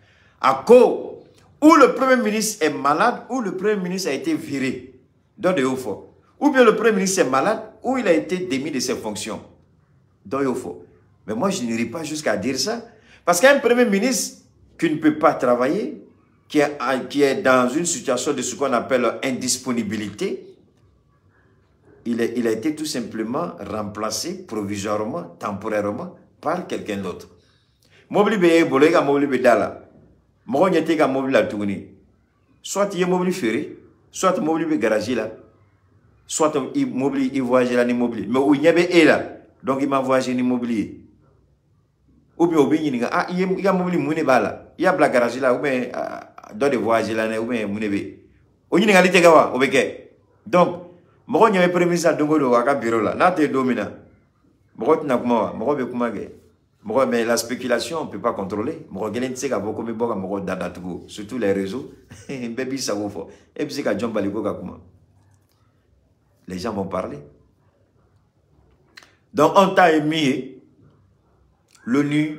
A ko ou le premier ministre est malade ou le premier ministre a été viré. Dɔ de y'o fɔ. Ou bien le premier ministre est malade ou il a été démis de ses fonctions. Dɔ y'o fɔ. Mais moi, je n'irai pas jusqu'à dire ça. Parce qu'un premier ministre qui ne peut pas travailler, qui est dans une situation de ce qu'on appelle indisponibilité, il a été tout simplement remplacé provisoirement, temporairement, par quelqu'un d'autre. Mobili bɛ e bolo, e ka mobili bɛ da la. Mɔgɔ ɲɛ t'e ka mobili la tuguni. Soit i ye mobili feere, soit mobili bɛ garage la, soit i mobili i voyage la ni mobili. Mais u ɲɛ bɛ e la, donc i ma voyagé ni mobili ye. Ou bien u b'i ɲininka, ah i ka mobili mun de b'a la? I y'a bila garage la ou bien dɔ de voyage la n'a ye, ou bien mun de bɛ yen? O ɲininkali tɛ kɛ wa? O bɛ kɛ. Donc mɔgɔ ɲɛ bɛ premier ministre la don o don a ka bureau la, n'a tɛ don min na, mɔgɔ tɛna kuma wa? Mɔgɔ bɛ kuma kɛ. Mɔgɔ, mais la spéculation, on ne peut pas contrôler. Mɔgɔ kelen tɛ se k'a fɔ ko n bɛ bɔ ka mɔgɔw da datugu, surtout les réseaux. Bɛɛ b'i sago fɔ. E bɛ se ka jɔn bali ko ka kuma? Les gens vont parler. Donc an ta ye min ye, l'ONU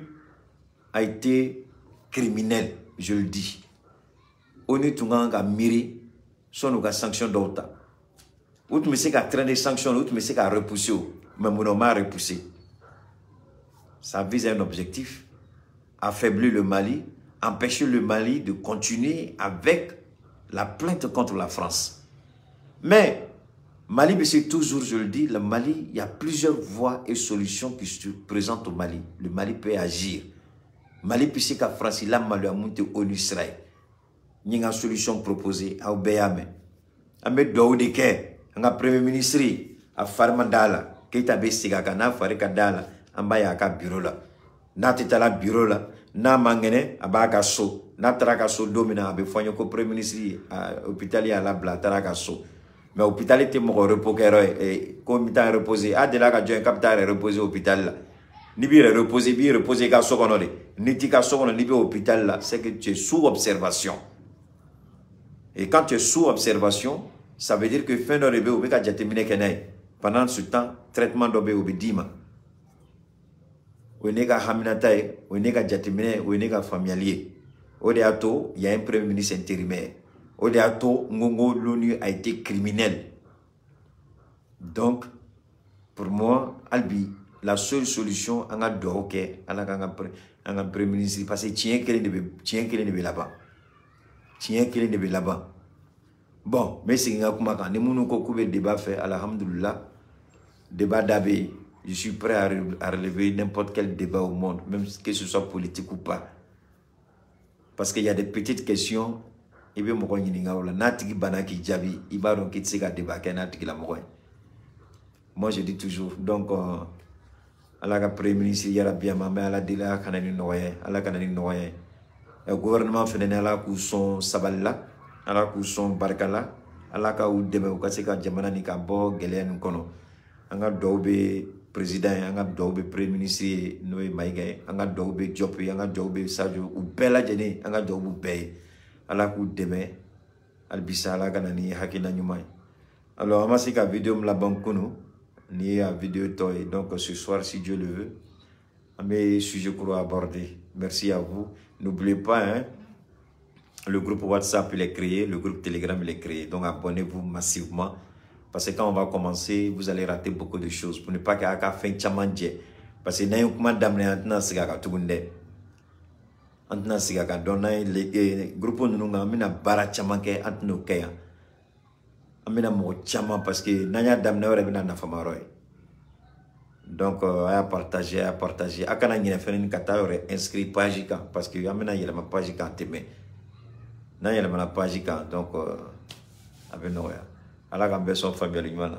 a été criminelle, je le dis. ONU tun kan ka miiri sɔnni u ka sanction dɔw ta. U tun bɛ se ka train de sanction, u tun bɛ se ka repousser o, mais mun na u m'a repousser? Ça vise un objectif, affaiblir le Mali, empêcher le Mali de continuer avec la plainte contre la France. Mais Mali, c'est toujours, je le dis, le Mali, il y a plusieurs voies et solutions qui se présentent au Mali. Le Mali peut agir. Mali peut se ka France la Mali a monté ONU Israël. Il y a une solution proposée à Obéame. An bɛ dugawu de kɛ an ka premier ministre a fari ma d'a la, Keita bɛ segin a kan, n'a fari ka d'a la, an b'a ye a ka bureau la. N'a tɛ taa la bureau la, n'a man kɛnɛ, a b'a ka so. N'a taara a ka so don min na, a bɛ fɔ an ye ko premier ministre hôpital y'a labila, a taara a ka so. Mais hôpital tɛ mɔgɔ repos kɛyɔrɔ ye, ko n bɛ taa reposer. A delila ka jɔn ye k'a bɛ taa yɛrɛ reposer hôpital la. N'i b'i yɛrɛ reposer, i b'i reposer i ka so kɔnɔ de. N'i t'i ka so kɔnɔ, n'i bɛ hôpital la, c'est que tu es sous observation. Et quand tu es sous observation, ça veut dire que fɛn dɔ de bɛ yen, u bɛ ka jateminɛ kɛ n'a ye. Pendant ce temps, traitement dɔ bɛ yen, o bɛ d'i ma. O ye ne ka haminata ye, o ye ne ka jateminɛ ye, o ye ne ka faamuyali ye. O de y'a to, il y a un premier ministre intérimaire. O de y'a to, n ko l'ONU a été criminel. Donc, pour moi, hali bi, la seule solution, an ka dugawu kɛ, Ala k'an ka premier ministre, parce que tiɲɛ kelen de bɛ, tiɲɛ kelen de bɛ laban. Tiɲɛ kelen de bɛ laban. Bon, n bɛ segin n ka kuma kan. Ni minnu ko k'u bɛ débat fɛ, alhamdulillah, débat da bɛ yen. Je suis prêt à relever n'importe quel débat au monde, même que ce soit politique ou pas. Parce qu'il y a des petites questions, i bɛ mɔgɔ ɲininka o la, n'a tigi banna k'i jaabi, i b'a dɔn k'i tɛ se ka débat kɛ n'a tigilamɔgɔ ye. Moi, je dis toujours, donc, Ala ka premier ministre yarabi a ma, an bɛ Ala deli, Ala ka na ni nɔgɔya ye, Ala ka na ni nɔgɔya ye. Gouvernement fɛnɛ ni Ala k'u sɔn sabali la, Ala k'u sɔn barika la, Ala ka u dɛmɛ u ka se ka jamana nin ka bɔ gɛlɛya nin kɔnɔ. An ka duwawu bɛ président ye, an ka duwawu bɛ premier ministre ye, n'o ye Mayiga ye, an ka duwawu bɛ Diop ye, an ka duwawu bɛ Sadio, u bɛɛ lajɛlen, an ka duwawu b'u bɛɛ ye. Ala k'u dɛmɛ hali bisa, Ala ka na ni hakilina ɲuman ye. Alors, an ma se ka vidéo min laban kunun, nin ye a vidéo tɔ ye. Donc ce soir, si Dieu le veut, an bɛ sujet kura aborder. Merci à vous. N'oubliez pas, hein, le groupe WhatsApp, il est créé, le groupe Telegram, il est créé. Donc abonnez-vous massivement. Parce que quand on va commencer, vous allez rater beaucoup de choses. Pour ne pas qu'il y ait fɛn caman jɛ. Parce que n'an ye kuma daminɛ, an tɛna segin a kan tuguni dɛ. An tɛna segin a kan. Donc n'an ye groupe ninnu kan, an bɛna baara caman kɛ, an tɛna o kɛ yan. An bɛna mɔgɔ caman, parce que n'an y'a daminɛ, o yɛrɛ bɛna nafama yɔrɔ ye. Donc a y'a partager, a y'a partager. A kana ɲinɛ fɛnɛ ka taa yɛrɛ inscrit page kan, parce que an bɛna yɛlɛma page kan tɛmɛ. N'an yɛlɛmana page kan, donc a bɛ nɔgɔya. Ala k'an bɛɛ sɔn faamuyali ɲuman na.